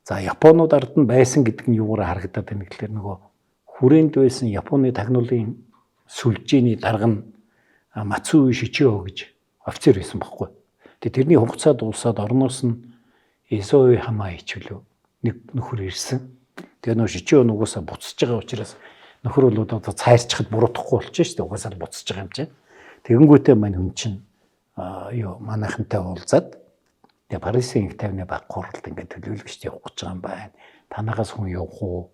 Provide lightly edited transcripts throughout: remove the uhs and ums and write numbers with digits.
За Японууд ард нь байсан гэдэг нь юугаар харагдаад байна гэхлээр нөгөө хүрээнд байсан Японы тагнуулын сүлжээний дарга нь Мацуи Шичио гэж офицер байсан байхгүй. Тэгээ тэрний хугацаа дуусаад орноос нь Исои Хамаич лөө нэг нөхөр ирсэн. Тэгээ нөө Шичио нугасаа буцаж байгаа учраас нөхөр бол одоо цайрчхад буруутахгүй болчих шүү дээ. Угаасаа л буцаж байгаа юм чинь. Тэгэнгүүтээ мань хүн чинь юу манайхантай уулзаад тэгээ Парисын их тайвны баг хуралд ингээд төлөөлөгчд явах гэж байгаа юм байна. Танахаас хүн явах уу?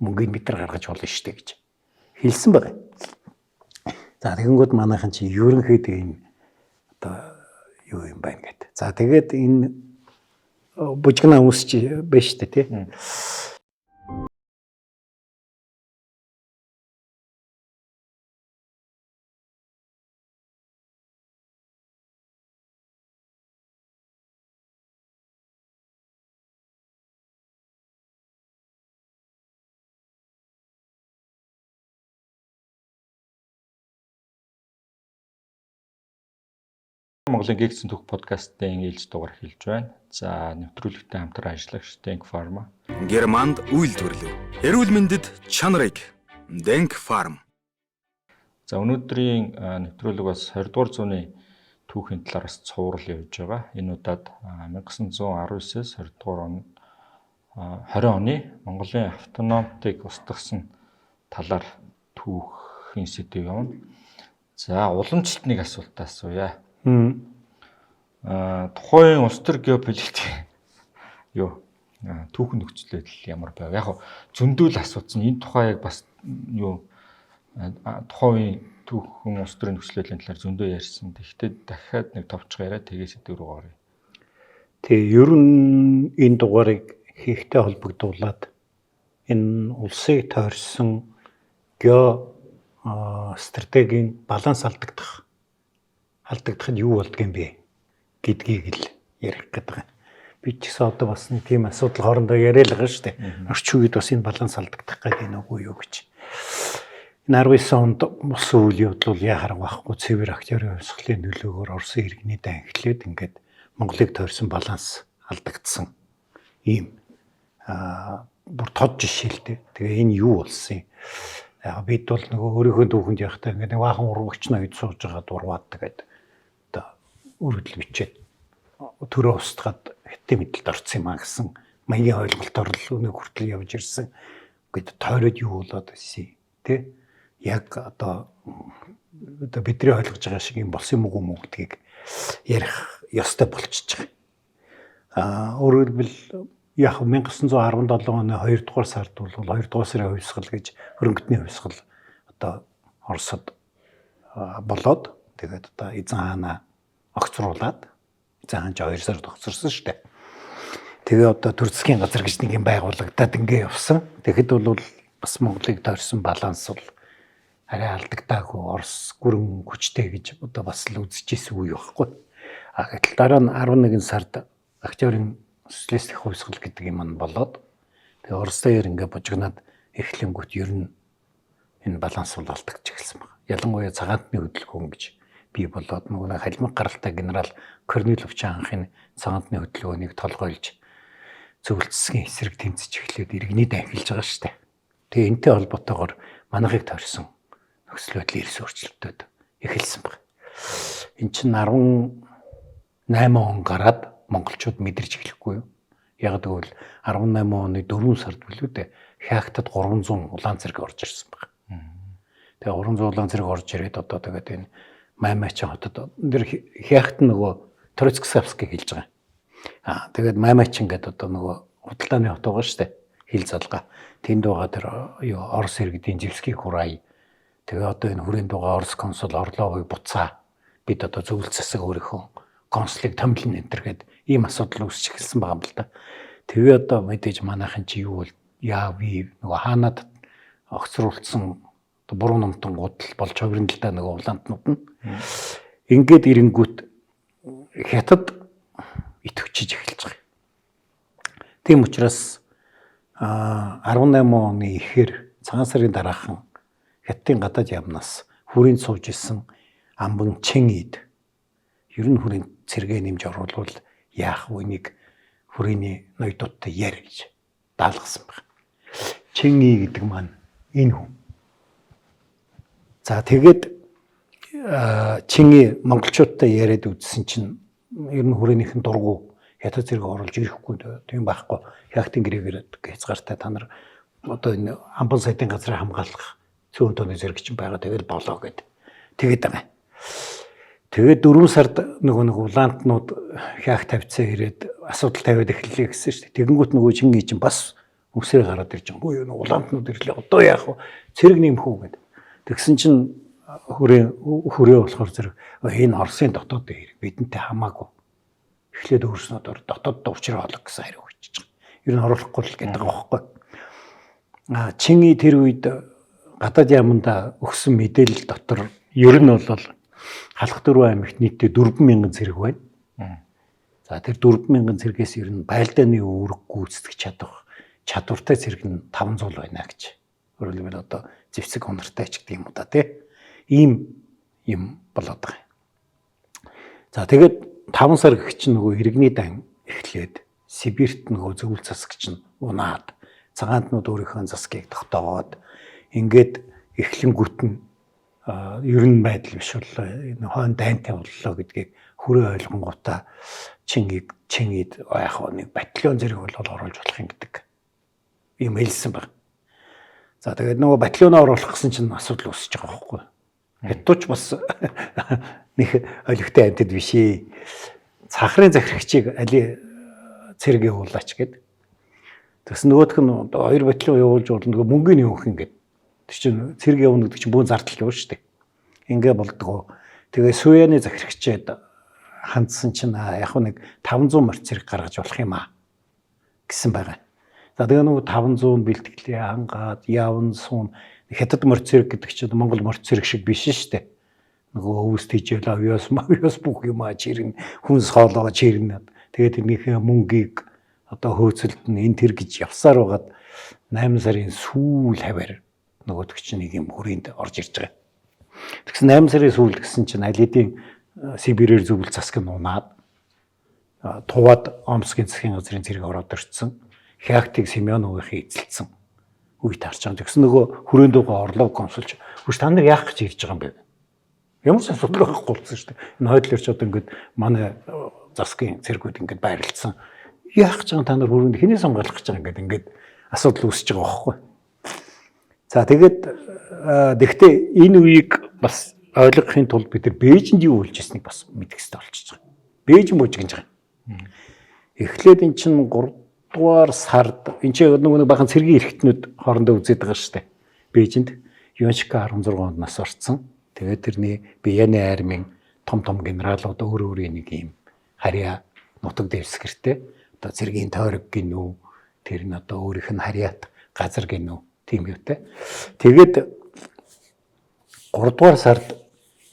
Мөнгийг бид нар гаргаж болно шүү дээ гэж хэлсэн байгаа. За тэгэнгүүт манайхан чи ерөнхийдөө энэ одоо юу юм байна гэд. За тэгээд энэ бужигнаа өмсч байна шүү дээ тий. Монголын гэгцэн түүх подкастын ээлж дугаар эхэлж байна. За нэвтрүүлэгтэй хамтран ажиллагч Denk Pharma. Германд үйлдвэрлэв. Эрүүл мэндэд чанарыг Denk Farm. За өнөөдрийн нэвтрүүлэг бас 20 дугаар зууны түүхийн талаар бас цуврал явж байгаа. Энэ удаад 1919-с 20 дугаар он 20 оны Монголын автономтыг устгасан талаар түүхийн сэдв явна. За уламжлалт нэг асуулт асууя. Тухайн улс төр геополитик юу түүхэн нөхцөл байдал ямар байв? Яг зөндөл асуудсан. Энэ тухай яг бас юу тухайн үеийн түүхэн улс төрийн нөхцөл байдлын талаар зөндөө ярьсан. Тэгэхдээ дахиад нэг товчхон яриа тэгээ сэдв рүү оръё. Тэгээ ер нь энэ дугаарыг хийхтэй холбогдуулаад энэ улсыг тойрсон гео стратегийн баланс алдагдах нь юу болдго юм бэ гэдгийг л ярих гэдэг юм. Би ч гэсэн одоо бас нэг тийм асуудал хоорондоо яриад л байгаа шүү дээ. Орчин үед бас энэ баланс алдагдах гэдэг нь үгүй юу гэж. Энэ 19 онд болсон үйл явдал бол яа харах байхгүй цэвэр актерын хувьсгалын нөлөөгөөр Оросын иргэний дан эхлээд ингээд Монголыг тойрсон баланс алдагдсан ийм бүр тод жишээ л дээ. Тэгээ энэ юу болсон юм? Яг бид бол нөгөө өөрийнхөө түүхэнд явахдаа ингээд нэг баахан урвагч ноёд сууж байгаа дурваад тэгээд одоо өргөдөл бичээд төрөө устгаад хэтийн мэдлэлд орсон юм а гэсэн маягийн ойлголтоор л өнөө хүртэл явж ирсэн. Гэт тойроод юу болоод байсан тэ? Яг одоо бидний ойлгож байгаа шиг юм болсон юм уу мүү гэдгийг ярих ёстой болчихж байгаа. Өөрөөр хэлбэл яг 1917 оны 2 дугаар сард бол 2 дугаар сарын хувьсгал гэж хөрөнгөтний хувьсгал одоо Оросод болоод тэгээд одоо эзэн хаанаа огцруулад эзэн хаан ч 2 сард огцорсон шүү дээ. Тэгээ одоо төр засгийн газар гэж нэг юм байгуулагдаад ингээ явсан. Тэгэхэд бол бас Монголыг тойрсон баланс бол арай алдагдаагүй Орос гүрэн хүчтэй гэж одоо бас л үзчихсэн үе байхгүй. А гэтэл дараа нь 11 сард актерын социалистик хувьсгал гэдэг юм нь болоод тэгээ Оростой ер ингээ бужигнаад эхлэнгүүт ер нь энэ баланс бол алдагдж эхэлсэн байна. Ялангуяа цагаантны хөдөлгөөн гэж бий болоод нөгөө халимаг гаралтай генерал Корниловч анхын цагаантны хөдөлгөөнийг толгойлж зөвлөцсгийн эсрэг тэмцэж эхлээд иргэний дан эхэлж байгаа шүү дээ. Тэгээ энтэй холбоотойгоор манайхыг тойрсон нөхцөл байдлын эрс өөрчлөлтүүд эхэлсэн байна. Эн чинь 18 он гараад монголчууд мэдэрч эхлэхгүй юу? Яг гэвэл 18 оны 4 сард билүү дээ Хягтад 300 улаан цэрэг орж ирсэн байна. Тэгээ 300 улаан цэрэг орж ирээд одоо тэгээд энэ Маймачин хотод тэр Хягт нөгөө Троцксавский хэлж байгаа. Тэгээд Маймачин гэдэг одоо нөгөө худалдааны хот байгаа шүү дээ. Хил залгаа. Тэнд байгаа тэр юу Орос иргэдийн Живский хурай. Тэгээ одоо энэ хүрээнд байгаа Орос консул Орловыг буцаа. Бид одоо зөвлөлт засаг өөрийнхөө консулыг томилно энэ төр гээд ийм асуудал үүсч эхэлсэн байгаа юм л да. Тэгээ одоо мэдээж манайхан чи юу бол яав нөгөө хаанаад огцруулсан буруу номтон гудал болж хувирна л да нөгөө улаантнууд нь. Ингээд ирэнгүүт хятад итгэвчиж эхэлж байгаа. Тийм учраас 18 оны ихээр цагаан сарын дараахан хятадын гадаад яамнаас хүрээнд сууж исэн амбан Чэнид ер нь хүрээнд цэргээ нэмж оруулвал яах вэ? Нэг Хүрээний ноёдуудтай яар гэж даалгасан байна. Чинги гэдэг маань энэ хүн. За тэгээд Чинги монголчуудтай яриад үзсэн чинь ер нь хүрээнийхэн дургу хятад зэрэг оруулж ирэхгүй тийм байхгүй. Хягтын гэрээгээр хязгаартай та нар одоо энэ амбан сайдын газрыг хамгаалах цөөн тооны зэрэг чинь байгаа, тэгэл болоо гэд. Тэгээд байгаа. Тэгээд 4 сард нөгөө нэг улаантнууд хяах тавьцаа ирээд асуудал тавиад эхэллээ гэсэн шүү дээ. Тэгэнгүүт нөгөө Чинги чинь бас өмсрээ гараад ирж байгаа. Үгүй юу, улаантнууд ирлээ. Одоо яах вэ? Цэрэг нэмэх үү гэд. Тэгсэн чинь хүрээ болохоор зэрэг энэ Оросын дотоодын хэрэг бидэнтэй хамаагүй. Эхлээд өөрснөө дотоод учраа олго гэсэн хариу өгч байгаа. Ер нь оруулахгүй л гэдэг байгаа байхгүй. А Чинги тэр үед гадаад яаманда өгсөн мэдээлэл дотор ер нь бол Халах 4 аймагт нийтдээ 4000 цэрэг байна. За тэр 4000 цэргээс ер нь байлдааны үүрэг гүйцэтгэх чадах чадвартай цэрэг нь 500 байна гэж. Өөрөөр хэлбэл одоо зэвсэг хунартай ч гэдэг юм уу да тий. Ийм юм болоод байгаа юм. За тэгээд 5 сар гэх чинь нөгөө иргэний дан эхлээд Сибирт нөгөө зөвүүл засаг чинь унаад цагаантнууд өөрийнхөө засгийг тогтоогоод ингээд эхлэнгүүт нь ер нь байдал биш боллоо, энэ хойно дайнтай боллоо гэдгийг хүрээ ойлгонгуудаа Чингид яг нэг батальон зэрэг бол оруулж болох юм гэдэг юм хэлсэн баг. За тэгээд нөгөө батальоноо оруулах гэсэн чинь асуудал үүсэж байгаа байхгүй. Хятадч бас нэг олигтой амьтад биш ээ. Цахрын захирагчийг али цэрэг явуулаач гэд. Тэгсэн нөгөөх нь одоо 2 батальон явуулж болно, нөгөө мөнгөний явах юм гэд. Тэр чинь цэрэг явна гэдэг чинь бүүн зардал явна шүү дээ. Ингээ болдгоо. Тэгээ Суяны захирагчид хандсан чинь яг нэг 500 морь цэрэг гаргаж болох юм аа гэсэн байгаа. За тэгээ нөгөө 500 бэлтгэлээ хангаад явн суун. Хятад морь цэрэг гэдэг чинь Монгол морь цэрэг шиг биш шүү дээ. Нөгөө өвс тийжэл авиас мавиас бүх юм аа чирнэ, хүнс хоолоо чирнэ. Тэгээд тэрнийхээ мөнгийг одоо хөөцөлд нь энэ тэр гэж явсаар байгаад 8 сарын сүүл хавар нөгөөдөг чинь нэг юм хүрээнд орж ирж байгаа. Тэгсэн 8 сарын сүүл гэсэн чинь аль хэдийн Сибирээр зөвлөл засаг нь унаад Туваад Омскийн засгийн газрын цэрэг ороод ирсэн. Хягтыг Семеновын эзэлсэн үе таарч байгаа. Тэгсэн нөгөө хүрээнд байгаа Орлов консулч хүч та нар яах гэж ирж байгаа юм бэ? Ямар ч асуудал байхгүй болсон шүү дээ. Энэ хойдол ирч одоо ингээд манай засгийн цэргүүд ингээд байрлалцсан. Яах гэж байгаа та нар хүрээнд хэнээс хамгаалах гэж байгаа ингээд ингээд асуудал үүсэж байгаа байхгүй. За тэгээд тэгтээ энэ үеийг бас ойлгохын тулд бид нар Бээжинд юу болж ирснийг бас мэдэх хэрэгтэй болчихж байгаа. Бээжин бужигнж байгаа. Эхлээд эн чинь 3 дугаар сард энэ чинь нөгөө нэг бахан цэргийн эрхтнүүд хоорондоо үзээд байгаа шүү дээ. Бээжинд Юншика 16 онд нас орцсон. Тэгээд тэрний Бияны армийн том том генералууд өөр өөрийн нэг юм харьяа нутаг дэвсгэртэй одоо цэргийн тойрог гинүү, тэр нь одоо өөрийнх нь харьяат газар гинүү, тийм юутай. Тэгээд 3 дугаар сард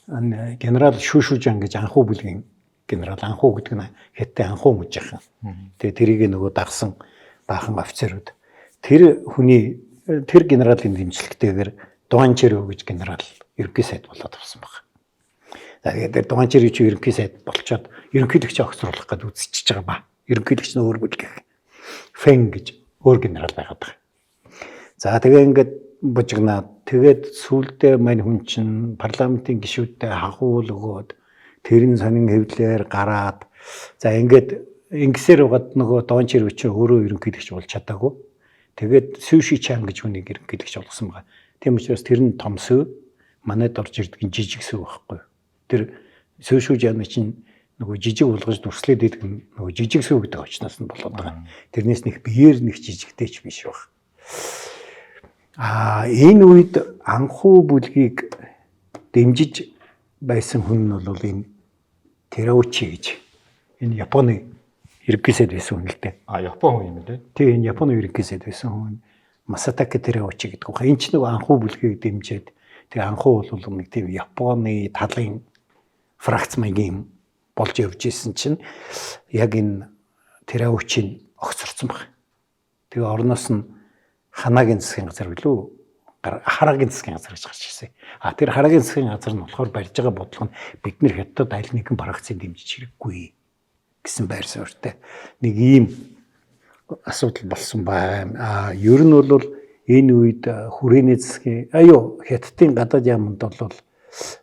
генерал Шүшүжан гэж анхуу бүлгийн генерал, анхуу гэдэг нь хятад анхуу мужийнхан. Тэгээ тэрийг нөгөө дагсан баахан офицерууд. Тэр хүний тэр генералын дэмжлэгтэйгээр Дуанчэрүү гэж генерал ерөнхий сайд болоод авсан баг. За тэгээд тэр Дуанчэрүү чи ерөнхий сайд болчоод ерөнхийлөгчөө огцруулах гээд үзчихэж байгаа ба. Ерөнхийлөгч нь өөр бүлгэх. Фэн гэж өөр генерал байгаад байгаа. За тэгээ ингээд бужигнаад тэгээд сүүлдээ мань хүн чинь парламентын гишүүдтэй хахуул өгөөд тэр нь сонин хэвлэлээр гараад за ингээд ингэсээр байгаад нөгөө Дончир чи өөрөө ерөнхийлөгч болж чадаагүй. Тэгээд Сүүши Чан гэж хүнийг ерөнхийлөгч болгосон байгаа. Тийм учраас тэр нь том сүү, манайд орж ирдэг нь жижиг сүү байхгүй. Тэр Сүүши Чан чинь нөгөө жижиг болгож дүрслээд идэг нөгөө жижиг сүү гэдэг очноос нь болоод байгаа. Тэрнээс нэг биеэр нэг жижигтэй ч биш баг. А энэ үед анхуу бүлгийг дэмжиж байсан хүн нь бол энэ Тераучи гэж энэ Японы ерөнхий сайд байсан хүн л дээ. А Япон хүн юм дээ. Тийм, энэ Японы ерөнхий сайд байсан хүн Масатака Тераучи гэдэг. Энэ ч нөгөө анхуу бүлгийг дэмжиж тэгээ анхуу бол нэг тийм Японы талын фракц маягийн болж явж исэн чинь яг энэ Тераучи огцорсон баг. Тэгээ орноос нь Ханагийн засгийн газар билүү? Харагийн засгийн газар гэж гарч ирсэн. А тэр харагийн засгийн газар нь болохоор барьж байгаа бодлого нь бид нэр хятад аль нэгэн фракцийг дэмжиж хэрэггүй гэсэн байр суурьтай. Нэг ийм асуудал болсон байна. А ер нь бол энэ үед хүрээний засгийн аюу Хятадын гадаад яамд бол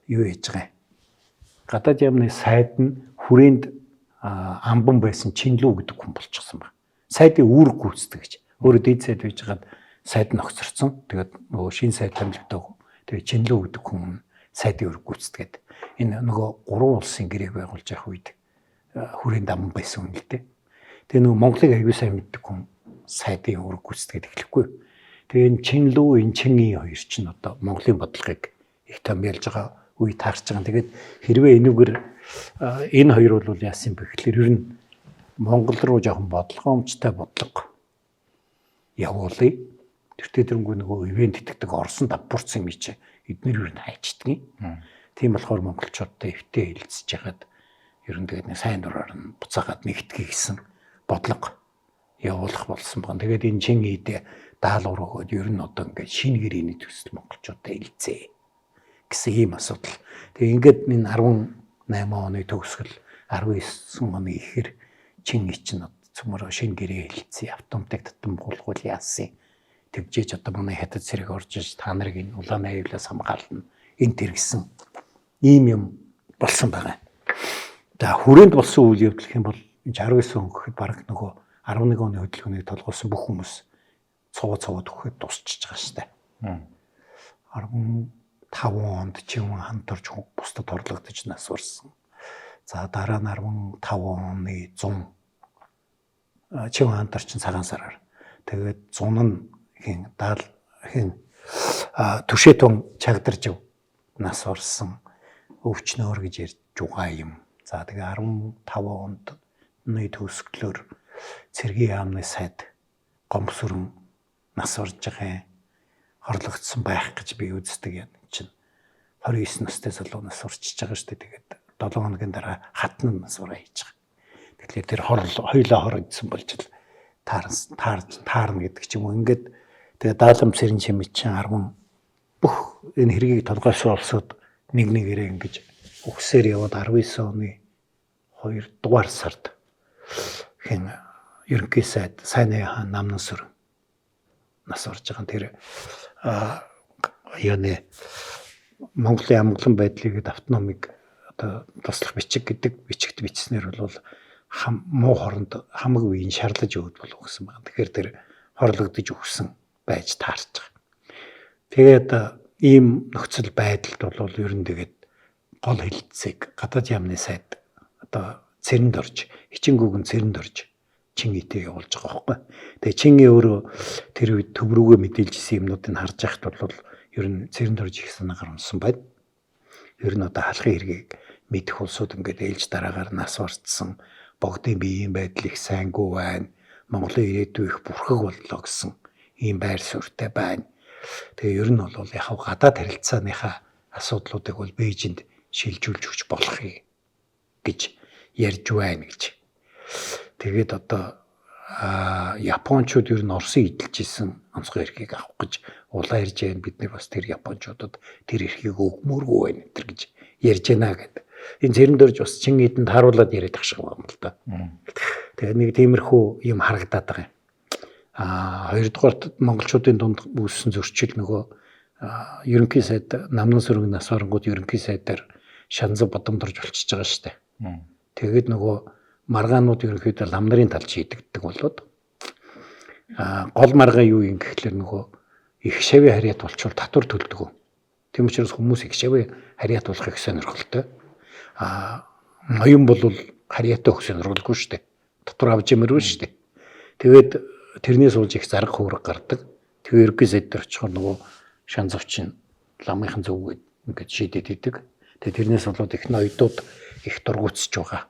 юу хийж байгаа юм? Гадаад яамны сайд нь хүрээнд амбан байсан Чинлүү гэдэг хүн болчихсон байна. Сайдын үүрэг гүйцэтгэж. Өөрөө дээд сайд байж байгаад сайд нь огцорсон. Тэгээд нөгөө шинэ сайд хамжигдаагүй. Тэгээд Чинлүү гэдэг хүн сайдын үүрэг гүйцэтгээд энэ нөгөө гурван улсын гэрээг байгуулж явах үед хүрээнд амбан байсан хүн л дээ. Тэгээ нөгөө Монголыг аягүй сайн мэддэг хүн сайдын үүрэг гүйцэтгээд эхлэхгүй. Тэгээ энэ Чинлүү, энэ Чингийн хоёр чинь одоо Монголын бодлогыг их томьёолж байгаа үе таарч байгаа. Тэгээд хэрвээ энүүгээр энэ хоёр бол яасан бэ гэхлээр ер нь Монгол руу жоохон бодлогоомжтой бодлого явуулъя. Тэртээ тэрнгүү нөгөө ивент итгэдэг Оросын давбурцсан юм чи эднэр ер нь хайчдгийг. Тийм болохоор монголчуудтай эвтэй хэлцэж хагаад ер нь тэгээд нэг сайн дураар нь буцаагаад нэгтгэе гэсэн бодлого явуулах болсон байна. Тэгээд энэ чин ийдээ даалгавар өгөөд ер нь одоо ингээд шинэ гэрээний төсөл монголчуудтай хэлцээ гэсэн ийм асуудал. Тэгээ ингээд энэ 18 оны төгсгөл 19 оны ихээр чин ий чинь цөмөрөө шинэ гэрээ хэлцээ, автоматик татан буулгуул яасан. Тэгжээж одоо манай хятад цэрэг орж иж та нарыг энэ улаан аюулаас хамгаална. Энэ тэр гэсэн ийм юм болсон байгаа. За хүрээнд болсон үйл явдал гэх юм бол энэ 69 он гэхэд бараг нөгөө 11 оны хөдөлгөөнийг толгуулсан бүх хүмүүс цуга цуга төхөд дуусчихж байгаа шүү дээ. 15 онд Чинвэн хамтарч бусдад хорлогдож нас барсан. За дараа нь 15 оны 100 Чинвэн хамтарч цагаан сараар тэгээд зун нь хин даал хин түшэтун чагдарж нас барсан, өвчнөөр гэж ярьж байгаа юм. За тэгээ 15 онд ны төгсгөлөөр цэргийн яамны сайд гомсөрөн нас барж байгаа юм. Хорлогдсон байх гэж би үздэг юм чинь. 29 настай залуу нас барчиж байгаа шүү дээ. Тэгээд 7 хоногийн дараа хатан нас бараа хийж байгаа. Тэгэхээр тэр хорл хоёлоо хорогдсон болж л таарсан таарж таарна гэдэг ч юм уу. Ингээд тэгээ даалам сэрэн чимээ чинь 10 бүх энэ хэргийг толгойсон улсууд нэг нэгээрээ ингэж үхсээр яваад 19 оны 2 дугаар сард хин ерөнхий сайд Сайн хаан намнан сүрэн нас орж байгаа. Тэр юуны Монголын амгалан байдлыг автономыг одоо туслах бичиг гэдэг бичигт бичснээр бол хам муу хоронд хамаг үеийн шарлаж өгöd болов гэсэн байна. Тэгэхээр тэр хорлогдож өгсөн байж таарч байгаа. Тэгээд ийм нөхцөл байдалд бол ер нь тэгээд гол хэлтсийг гадаад яамны сайд одоо цэрэнд орж, хичэнгүүгэн цэрэнд орж чин итэй явуулж байгаа байхгүй. Тэгээ чингийн өөрөө тэр үед төв рүүгээ мэдээлж исэн юмнуудыг харж байхад бол ер нь цэрэнд орж их санаагаар унсан байна. Ер нь одоо халахын хэргийг мэдэх улсууд ингээд ээлж дараагаар нас барцсан, богдын биеийн байдал их сайнгүй байна. Монголын ирээдүй их бүрхэг боллоо гэсэн ийм байр суурьтай байна. Тэгээ ер нь бол яг гадаад харилцааныхаа асуудлуудыг бол Бээжинд шилжүүлж өгч болох юм гэж ярьж байна гэж. Тэгээд одоо Япончууд ер нь Оросын эдэлж исэн онцгой эрхийг авах гэж улаан ирж байна. Бид нар бас тэр Япончуудад тэр эрхийг өгмөөргүй байна энэ гэж ярьж байна гэдэг. Энэ цэрэндөрж бас чин эдэнд харуулад яриад тах шиг байна л да. Тэгээд нэг тиймэрхүү юм харагдаад байгаа юм. Хоёрдугаарт монголчуудын дунд үүссэн зөрчил нөгөө ерөнхий сайд намнан сүрэг нас оронгууд ерөнхий сайдаар шанзав бодомдорж болчихж байгаа шүү дээ. Тэгээд нөгөө маргаанууд ерөнхийдөө лам нарын талд шийдэгддэг болоод гол маргаан юу юм гэхлээр нөгөө их шавийн харьяат болчвол татвар төлдөг. Тийм учраас хүмүүс их шавийн харьяат болох их сонирхолтой. Ноён бол харьяатай өгөх сонирхолгүй шүү дээ. Татвар авч ямаргүй шүү дээ. Тэгээд тэрнээс болж их зарга хөөрөг гардаг. Тэгээ ерөнхий сайд дээр очихоор нөгөө шанзав чинь ламынхан зөвгөө ингээд шийдээд идэг. Тэгээ тэрнээс болоод их ноёдууд их дургуутсаж байгаа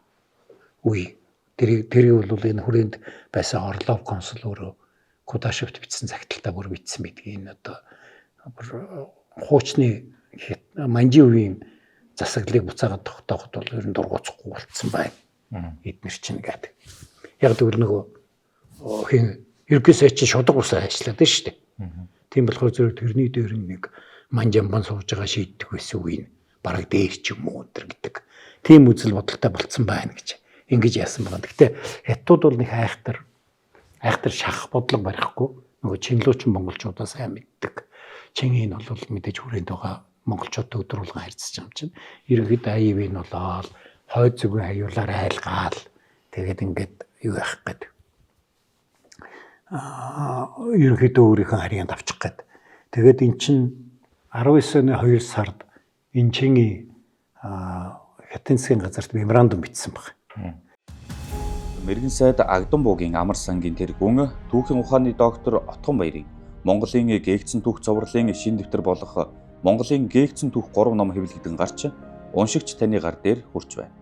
үе. Тэрийг бол энэ хүрээнд байсан Орлов консул өөрөө Кудашевт бичсэн цагталтаа бүр бичсэн байдгийг энэ одоо хуучны манжин үеийн засаглалыг буцаагаад тогтооход бол ер нь дургуутсахгүй болцсон байна. Эднэр чинь гэдэг. Яг тэгвэл нөгөө хин ерөнхий сайд чинь шудаг усаа ажиллаад байна шүү дээ. Тийм болохоор зэрэг тэрний дээр нэг манжамбан сууж байгаа шийддэг байсан үе нь бараг дээр ч юм уу өдр гэдэг. Тийм үзэл бодолтой болцсон байна гэж ингэж яасан байгаа. Гэхдээ хятадууд бол нэг айхтар Айхтар шахах бодлого барихгүй нөгөө чинлүүчин монголчуудаа сайн мэддэг. Чингийн нь бол мэдээж хүрээнд байгаа монголчуудтай өдөр болгон харьцаж байгаа юм чинь. Ерөнхийдөө аяв нь болоод хойд зүгийн аюулаар айлгаал тэгээд ингээд юу яах гээд ерөнхийдөө өөрийнхөө харьяанд авчих гээд. Тэгээд эн чин 19 оны 2 сард энэ чингийн хятадын засгийн газарт меморандум бичсэн баг. Мэргэн сайд Агдан буугийн амар сангийн тэргүүн түүхийн ухааны доктор Отгон Баярын Монголын гээгдсэн түүх цовруулын шин дэвтэр болох Монголын гээгдсэн түүх 3 ном хэвлэгдэн гарч уншигч таны гар дээр хүрч байна.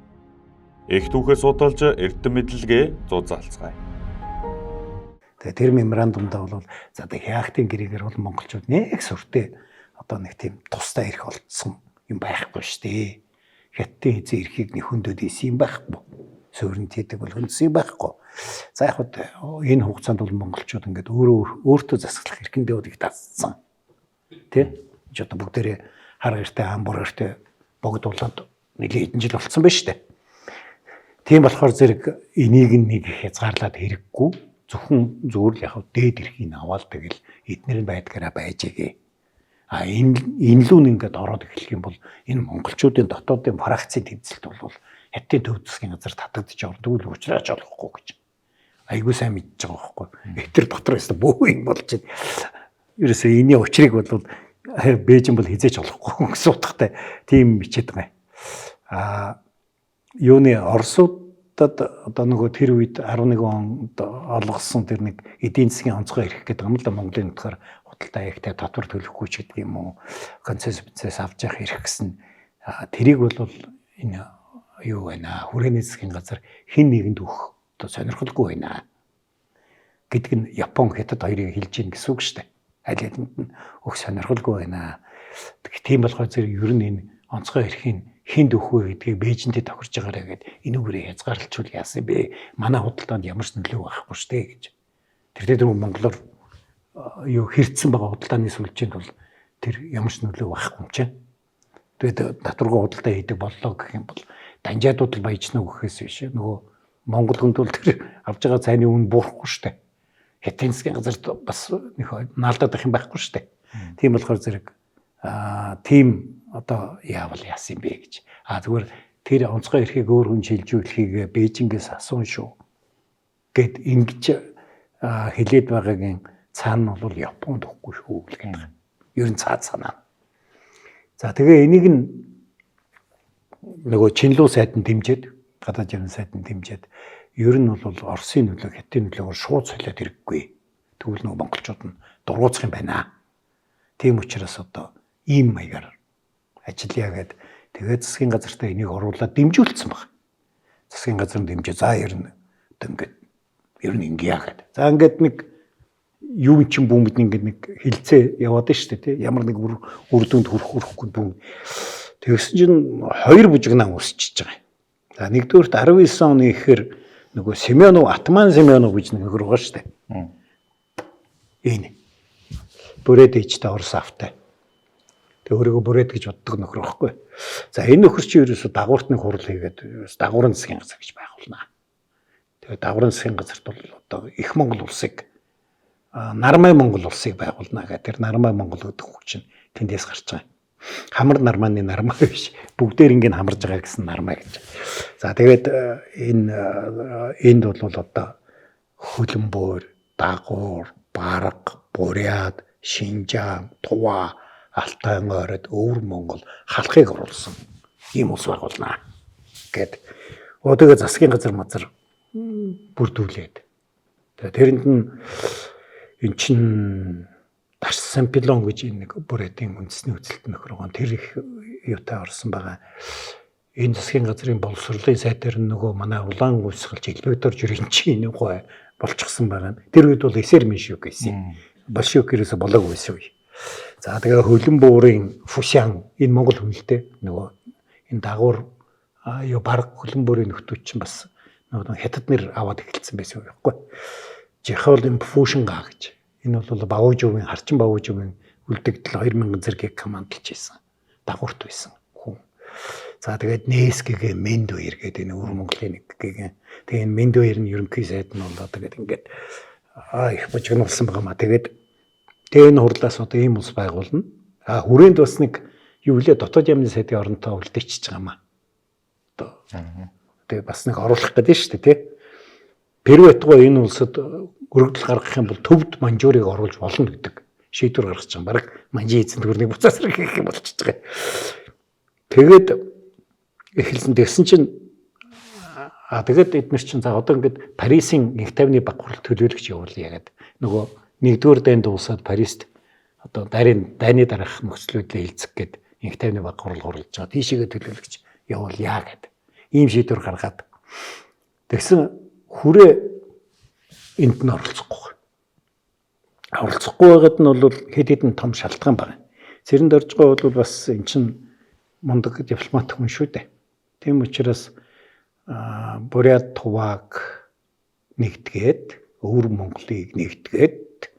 Их түүхээ судалж эрдэм мэдлэгээ зузаалцгаая. Тэгээ тэр меморандумдаа бол за хяахтын гэрээгээр бол монголчууд нэг сүртэй одоо нэг тийм тустай эрх олдсон юм байхгүй шүү дээ. Хятадын эзэн эрхийг нэг хөндөд исэн юм байхгүй. Суурьнд хийдэг бол хөндөсөн юм байхгүй. За яг хөө энэ хугацаанд бол монголчууд ингээд өөрөө өөртөө засаглах эрхэндээ бол их дассан. Тэ? Ч одоо бүгдээрээ хар гэртэй амбур гэртэй богдуулаад нэлээд хэдэн жил болцсон байна шүү дээ. Тийм болохоор зэрэг энийг нэг хязгаарлаад хэрэггүй зөвхөн зүгээр л яг дээд эрхийг аваад тэгэл эднэр нь байдгаараа байж гээ. А энэ лүү нь ингээд ороод эхлэх юм бол энэ монголчуудын дотоодын фракцийн тэмцэлт бол хятадын төв засгийн газар татагдж ордог л уулзраач болохгүй гэж. Айгуу сайн мэдж байгаа байхгүй. Тэр дотор өстө бөө юм болж байна. Ерөөсөө энэний учрыг бол Бээжин бол хизээч олохгүй гэсэн утгатай тийм бичээд байгаа юм. А юуны Оросуудад одоо нөгөө тэр үед 11 онд олгосон тэр нэг эдийн засгийн онцгой эрх гэдэг юм л да Монголын утгаар худалдаа ягтай татвар төлөхгүй ч гэдэг юм уу концесс авч явах эрх гэсэн тэрийг бол энэ юу байна хүрээний засгийн газар хэн нэгэнд өгөх одоо сонирхолгүй байна гэдэг нь Япон хятад хоёрыг хэлж гин гэсэн үг шүү дээ. Аль хэдинд нь өгөх сонирхолгүй байна. Тийм болохоор зэрэг ер нь энэ онцгой эрхийн хүнд өгөх вэ гэдгийг Бээжинтэй тохирч байгаарэ гэд энүүгээрээ хязгаарлалчвал яасан бэ? Манай худалдаанд ямар ч нөлөө байхгүй шүү дээ гэж. Тэр дээр монголоор юу хэрцэн байгаа худалдааны сүлжээнд бол тэр ямар ч нөлөө байхгүй юм чинь. Тэгээд татваргүй худалдаа хийдэг боллоо гэх юм бол данжаадууд л баяжна уу гэхээс биш. Нөгөө монгол хүнд бол тэр авж байгаа цайны үн буурахгүй шүү дээ. Хятадын засгийн газарт бас нэг наалдаад байх юм байхгүй шүү дээ. Тийм болохоор зэрэг тийм одоо яавал яасан юм бэ гэж. А зүгээр тэр онцгой эрхийг өөр хүн шилжүүлэхийг Бээжингээс асуун шүү гэд ингэж хэлээд байгаагийн цаана нь бол Японд өгөхгүй шүү л гэдэг. Ер нь цаад санаа. За тэгээ энийг нь нөгөө Чинлүү сайд нь дэмжиж, гадаад явн сайд нь дэмжиж, ер нь бол Оросын нөлөө, Хятадын нөлөөгөөр шууд солиод ирэхгүй. Тэгвэл нөгөө монголчууд нь дургуутсах юм байна. Тийм учраас одоо ийм маягаар ажиллая гэд тэгээд засгийн газартаа энийг оруулаад дэмжүүлсэн баг. Засгийн газар нь дэмжээ. За ер нь одоо ингээд ер нь ингэя гэд. За ингээд нэг юу чин бүүмэд ингээд нэг хилцээ яваад нь шүү дээ тий. Ямар нэг үр дүнд хүрэх хүрэхгүй бүүм. Тэгсэн чинь хоёр бужигнаа үүсчихэж байгаа юм. За нэгдүгüрт 19 оны ихээр нөгөө Семенов, Атман Семенов гэж нэг нөхөр байгаа шүү дээ. Энэ. Бүрээд ээжтэй Орос автай. Тэг өөрийгөө бүрээд гэж боддог нөхөр байхгүй. За энэ нөхөр чинь ерөөсө дагуурт нэг хурал хийгээд дагуурын засгийн газар гэж байгуулнаа. Тэгээд дагуурын засгийн газарт бол одоо их Монгол улсыг Нармай Монгол улсыг байгуулна гэх тэр Нармай Монгол гэдэг үг чинь тэндээс гарч байгаа юм. Хамар нармааны нармай биш. Бүгдээр ингэ хамарж байгаа гэсэн нармай гэж. За тэгээд энэ энд бол одоо Хөлбөмбөр, Дагуур, Барга, Бурят, Шинжаан, Тува, Алтай ойрод, Өвөр Монгол халахыг оруулсан ийм улс байгуулнаа гэд. Тэгээ засгийн газар мазар бүрдүүлээд. Тэгээ тэрэнд нь эн чин Дарсампилон гэж энэ нэг бүрээдийн үндэсний үзэлт нөхөр байгаа. Тэр их юутай орсон байгаа. Энэ засгийн газрын боловсролын сайдаар нөгөө манай улаан гүйцэтгэлч Элбэгдор жиренчийн гой болчихсон байгаа. Тэр үед бол эсэр меншик гэсэн. Большевик ерөөсө болоог байсан үе. За тэгээ хөлөн буурын Фушан энэ монгол хүн л дээ. Нөгөө энэ дагуур юу бараг хөлөн буурын нөхдүүд чинь бас нөгөө хятад нэр аваад эхэлсэн байсан юм байхгүй. Жихол энэ Фушанга гэж. Энэ бол Бавуужуугийн харчин Бавуужуугийн үлдэгдэл 2000 зэргийг командалж байсан. Дагуурт байсан хүн. За тэгээд Нээсгэгээ Мэндүэр гэдэг энэ өвөр Монголын нэг гэгэн. Тэгээ энэ Мэндүэр нь ерөнхий сайд нь болоо тэгээд ингээд Их бужигнуулсан байгаа маа. Тэгээд тэгээ энэ хурлаас одоо ийм улс байгуулна. А хүрээнд бас нэг юу лээ дотоод яамны сайдын оронтой үлдээчихэж байгаа маа. Одоо тэгээ бас нэг оруулах гэдэг нь шүү дээ, тий. Тэр байтугай энэ улсад өргөдөл гаргах юм бол төвд Манжуурыг оруулж болно гэдэг шийдвэр гаргаж байгаа. Бараг Манжийн эзэн төрнийг буцаасраг хийх юм болчихж байгаа. Тэгээд эхэлсэн тэгсэн чинь тэгээд эднэр чинь за одоо ингээд Парисын инх тайвны баг хурал төлөөлөгч явуулъя гэдэг. Нөгөө нэгдүгээр дайнд дуусаад Парист одоо дайны дараах нөхцлүүдлээ хилцэх гээд инх тайвны баг хурал хурлаж байгаа. Тийшээгээ төлөөлөгч явуулъя гэдэг. Ийм шийдвэр гаргаад тэгсэн хүрээ энд нь оролцохгүй. Оролцохгүй байгаад нь бол хэд хэдэн том шалтгаан байна. Цэрэн доржгой бол бас эн чинь мундаг дипломат хүн шүү дээ. Тийм учраас Бурят Тувааг нэгтгээд, өвөр Монголыг нэгтгээд,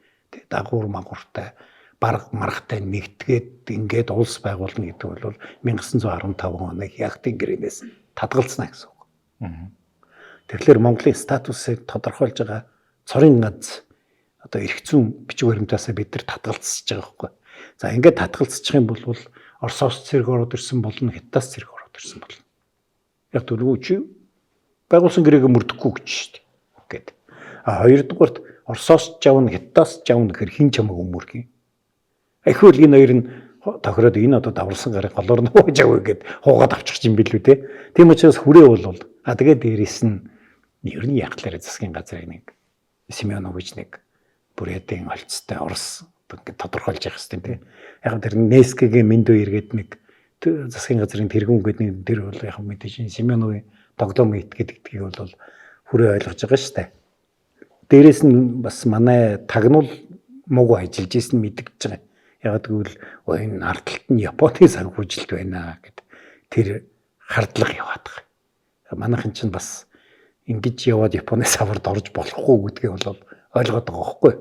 дагуур магууртай бараг маргатай нэгтгээд ингээд улс байгуулна гэдэг бол 1915 оны Хягтын гэрээнээс татгалцна гэсэн үг. Тэгэхээр Монголын статусыг тодорхойлж байгаа цорын ганц одоо эрх зүйн бичиг баримтаасаа бид нар татгалцж байгаа байхгүй. За ингээд татгалцчих юм бол Оросоос цэрэг ороод ирсэн болно, Хятадаас цэрэг ороод ирсэн болно. Яг түлхүү чи байгуулсан гэрээгээ мөрдөхгүй гэж шүү дээ. Гэт. А хоёрдугаарт Оросоос жавна, Хятадаас жавна гэхэр хэн чамайг өмөрх юм? Ахиул энэ хоёр нь тохироод энэ одоо даварсан гарын голоор нь хууж авъя гэд хуугаад авчих юм билүү те. Тийм учраас хүрээ бол а тэгээд дээрэс нь ер нь яглаарэ засгийн газрыг нэг Семенович нэг Бурятын олцтой Орос ингээд тодорхойлж явах хэрэгтэй те. Яг тэр Нескигийн мэндүү эргээд нэг засгийн газрын тэргүүн гэдэг нэг тэр бол яг мэдээж Семеновын тоглоом ит гэдгийг бол хүрээ ойлгож байгаа шүү дээ. Дээрээс нь бас манай тагнуул муугүй ажиллаж исэн мэдэгдэж байгаа. Яг гэвэл энэ ард талд нь Японы санхүүжилт байна гэд тэр хардлага яваад байгаа. Манайхан чинь бас ингэж яваад Японы савард орж болохгүй гэдгийг бол ойлгоод байгаа байхгүй.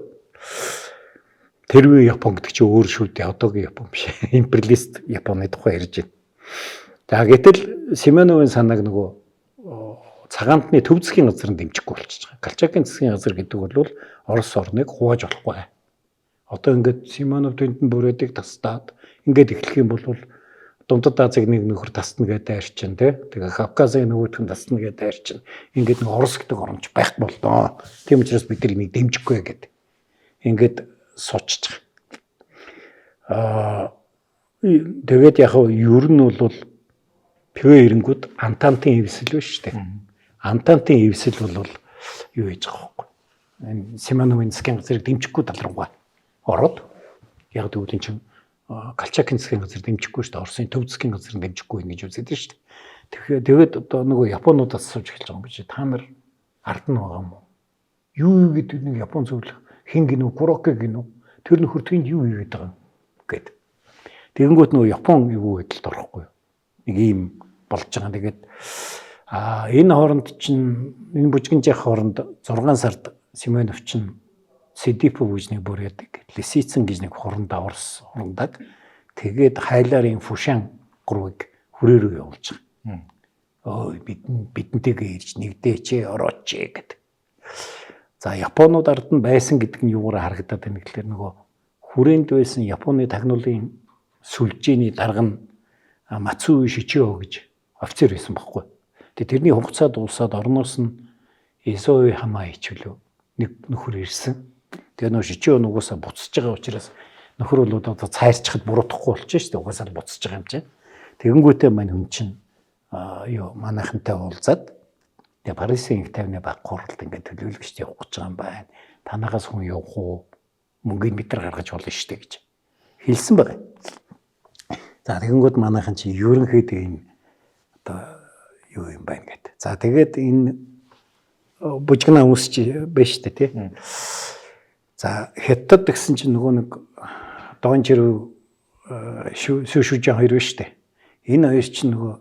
Тэр үе Япон гэдэг чинь өөр шүү дээ. Одоогийн Япон биш. Империалист Японы тухай ярьж байна. За гэтэл Семеновын санааг нөгөө цагаантны төв засгийн газар нь дэмжихгүй болчихж байгаа. Колчакийн засгийн газар гэдэг бол Орос орныг хувааж болохгүй. Одоо ингээд Семенов тэнд нь бүрээдэг тастаад ингээд эхлэх юм бол Дундад Азийг нэг нөхөр тасна гэдэг дайрчин тий. Тэгээ Кавказыг нөгөөх нь тасна гэдэг дайрчин. Ингээд нэг Орос гэдэг оромж байх болдоо. Тийм учраас бид нар энийг дэмжихгүй гэдэг. Ингээд суучж байгаа. Тэгээд яг ер нь бол тэгээ эренгүүд Антантын эвсэл биш үү? Антантын эвсэл бол юу хийж байгаа вэ? Энэ Семеновын засгийн газрыг дэмжихгүй тал руугаа ороод яг тэгвэл эн чинь Колчакийн засгийн газар дэмжихгүй шүү дээ. Оросын төв засгийн газар дэмжихгүй гэж үзээд шүү дээ. Тэгэхээр тэгээд одоо нөгөө Японуудаас асууж эхэлж байгаа юм чи та нар ард нь байгаа юм уу? Юу гэдэг нэг Япон зөвлөх хин гинүү, Куроки гинүү? Тэр нөхөр тэнд юу хийгээд байгаа юм гэд. Тэгэнгүүт нөгөө Япон эвгүй байдалд орохгүй. Нэг ийм болж байгаа. Тэгээд энэ хооронд чинь энэ бүжгэнжих хооронд 6 сард Семенов чинь Сэдипов гэж нэг бүр яадаг. Лисицын гэж нэг хурандаа Орос хурандаг. Тэгээд хайлаарын Фушан гурвыг хүрээ рүү явуулж байгаа. Ой бидэнтэйгээ ирж нэгдээч орооч гэд. За Японууд ард нь байсан гэдэг нь юугаар харагдаад байна гэхлээр нөгөө хүрээнд байсан Японы тагнуулын сүлжээний дарга нь Мацуи Шичио гэж офицер байсан байхгүй. Тэгээ тэрний хугацаа дуусаад орноос нь Исои Хамаич үлээ нэг нөхөр ирсэн. Тэгээ нөө Шичио нугасаа буцаж байгаа учраас нөхөр бол одоо цайрчхад буруутахгүй болчих шүү дээ. Угаасаа л буцаж байгаа юм чинь. Тэгэнгүүтээ мань хүн чинь юу манайхантай уулзаад тэгээ Парисын инх тайвны баг хуралд ингээд төлөөлөгчд явах гэж байгаа юм байна. Танаагаас хүн явах уу? Мөнгийг бид нар гаргаж болно шүү дээ гэж хэлсэн байгаа. За тэгэнгүүт манайхан чинь ерөнхийдөө энэ одоо юу юм байна гэд. За тэгээд энэ бужигнаа өмсч байна шүү дээ тий. За Хятад гэсэн чинь нөгөө нэг Донжирүү Сүшүжин хоёр байна шүү дээ. Энэ хоёр чинь нөгөө